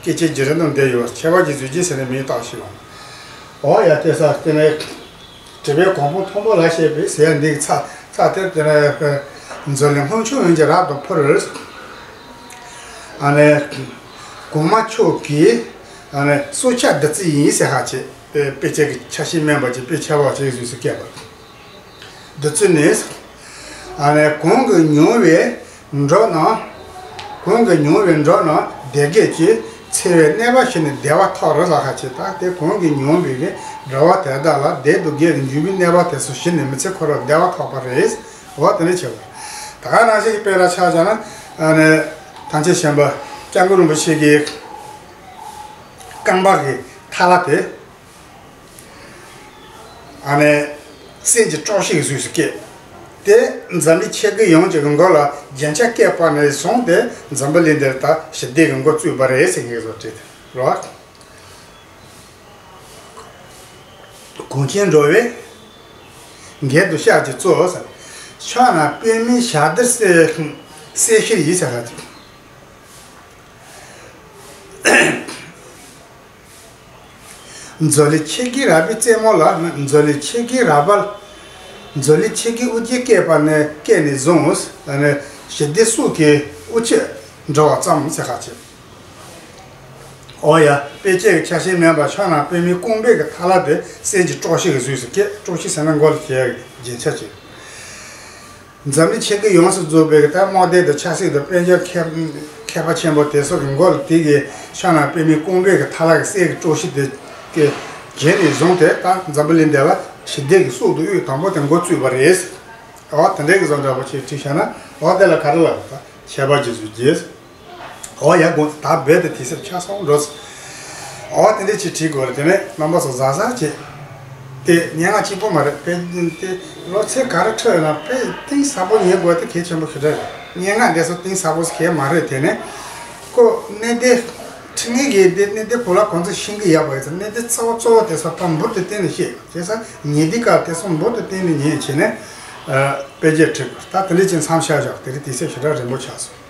སྐད་ཆའི་བརྗོད་རིམ་དང་འདི་ཡོད། ཁྱད་པར་གྱི་བཟོ་རྒྱུ་ཟེར་ནས་མིང་བཏགས་ཤིག་ལ། འོ་ཡ། དེ་ས་དེ་ནས་དྲི་བའི་གོང་བུ་མཐོན་པོ་ལ་བཤད་པའི་ཟེར་ཡ་འདི་གི་ཚ་ཚ་དེ་དེ་ནས་མཛོད་ལས་སྔོན་ཆུང་ཡོན་གྱི་རབ་ཏུ་འཕུར། ཨ་ནི་གོང་མ་མཆོག་གིས་ཨ་ནི་སྲོག་ཆགས་བདུད་རྩི་ཡིན་ཟེར་ཧ་ཆེ། དཔེ་བྱད་ཀྱི་ཆ་ཤས་དམན་པ་ཅིག་དཔེ་ཆེ་བ་ཅིག་ཞེས་སུ་བཀོད་པ། བདུད་རྩི་ནི། ཨ་ནི་གོང་གི་མྱོང་བས་འགྲོ་རྣམས། གོང་གི་མྱོང་བས་འགྲོ་རྣམས་བདེ་དགེ་གྱི་འཚེ་བའི་གནོད་པ་ཞི་ནས་བདེ་བ་ཐོབ་རེད་ལ་ཁ་ཆེ། ད་དེ་གོང་གི་མྱོང་བའི་གི་འགྲོ་བ་དེ་དག་ལ་བདེ་སྡུག་བརྒྱད་ཀྱི་འབྱུང་པོའི་གནོད་པ་དེ་ཚོ་ཞི་ནས་མི་ཚེ་འཁོར་བར་བདེ་བ་ཐོབ་པ་རེད། འོ། དེ་འདྲ་བྱེད་པ། ད་ག་ནང་བཞིན་གྱི་དཔེ་ལ་ཆ་བཞག་ན། ཨ་ནི་ཐམས་ཅད་མཁྱེན་པ་སྐྱབས་མགོན་རིན་པོ་ཆེ་གི་རྐང་པ་གི་ཐ་ལ་དེ། ཨ་ནི་སྲིན་གྱི་དཀྲོག་གཤེ་གི་གཟུགས་སུ་བཀོད། དེ་འཛམ་བུའི་ཆས་གོས་ཡོངས་ཀྱི་མགོ་ལ་རྒྱན་ཆ་བཀོད་པ་ནས་བཟུང་སྟེ་འཛམ་བུ་གླིང་འདིར་ད་ཞི་བདེ་གི་མགོ་བཙུགས་པ་རེད་ཟེར་མཁན་བཟོ་བྲིས་ཏེ་རོ། གངས་ཅན་འགྲོ་བའི་མགལ་དུ་ཤར་གྱི་གཙོ་བོ་ཟེར། ཕྱག་ན་པདྨའི་ཞབས་རྡུལ་གསལ་གསལ་ཤེར་ཡིན་ཟེར་ལ། མཛོད་ལས་ཆས་གོས་རལ་པའི་རྩེ་མོ་ལ། མཛོད་ལས་ཆས་གོས་རལ་པ། མཛོད་ལས་ཆས་གོས་དབུ་རྒྱན་བཀོད་པ་ནས་བཀོད་ནས་བཟུང་། ཞི་བདེ་སྲོག་གི་དབུ་ཁྱུད་འགྲོ་བ་ཙམ་ཟེར་ཁ་ཆེ། འོ་ཡ། དཔེ་བྱད་ཀྱི་ཆ་ཤས་དམན་པ་ཕྱག་ན་པདྨའི་རྐང་པའི་གི་ཐ་ལ་དེ་སྲིན་གྱི་དཀྲོག་གཤེ་གི་གཟུགས་སུ་བཀོད། དཀྲོག་གཤེ་ཟེར་ན་མགོ་ལ་བྱེད་ཡག་གི་རྒྱན་ཆ་བྱེད། འཛམ་གླིང་ཆས་གོས་ཡོངས་སུ་རྫོགས་པའི་གི་ད་དམག་སྡེ་དང་ཆབ་སྲིད་དང་དཔལ་འབྱོར་མཁས་མཁས་པ་ཆེན་པོ་དེ་ཚོ་གི་མགོ་ལ་དེ་གི་ཕྱག་ན་པདྨའི་རྐང་པའི་གི་ཐ་ལ་གི་གསེར་གྱི་དཀྲོག་གཤེ་དེ་གི་བརྒྱན་ནས་བཟུང་སྟེ་ད་འཛམ་བུ་གླིང་འདི་ལ་ཞི་བདེ་གི་སྲོག་དང་དབུས་དང་པོ་དེ་མགོ་བཙུགས་པ་རེད། འོ། དེ་འདྲའི་གི་བཟོ་འདྲ་པོ་ཅིག་བྲིས་བཞག་ན། འོ། དེ་ལ་ག་རེ་ལབ་ད་ཁྱད་པར་གྱི་གཟུགས་རྒྱན། འོ་ཡ། དགོངས་ད་རྦད་དེ་དེ་སེམས་ཆགས་སོང་འགྲོ། འོ། དེ་འདྲ་ཅིག་བྲིས་དགོས་རེད། དེ་ནས་རྣམ་པ་ཚོ་གཟབ་གཟབ་བྱེད། དེ་སྙན་ངག་གཅིག་པོ་མ་རེད། དཔེ་དེ་ལོ་ཚད་ག་རེ་འཕྲོད་ཡོད་ན་དཔེ་གཏིང་ཟབ་པོ་ཉན་དགོས་དེ་གལ་ཆེན་པོ་ཞེ་དྲག་རེད། སྙན་ངག་འདི་ཚོ་གཏིང་ཟབ་པོ་གལ་མ་རེད། དེ་ནས་ཁོ་གནད་དོན་འཁྲིད་མཁན་གྱིས་དེ་གནད་དོན་གོ་ལ་གོང་ཚོད་ཤེས་ཀྱི་ཡོད་པ་ཡིན་ཙང་གནད་དོན་རྩ་བ་གཙོ་བོ་དེ་ཚོ་ད་འབུར་དུ་བཏོན་ནས་བཤད་ཡོད། བྱས་ཙང་ཉན་དུས་སྐབས་དེ་ཚོ་འབུར་དུ་བཏོན་ནས་ཉན་བྱས་ནས་དཔེ་རྒྱས་འཁྲིད་དགོས། ད་དེ་འདྲ་ཅིག་མཚམས་བཞག་བཞག་དེ་རིང་དུས་ཚོད་ཞེ་དྲག་རིང་པོ་ཆགས་སོང་།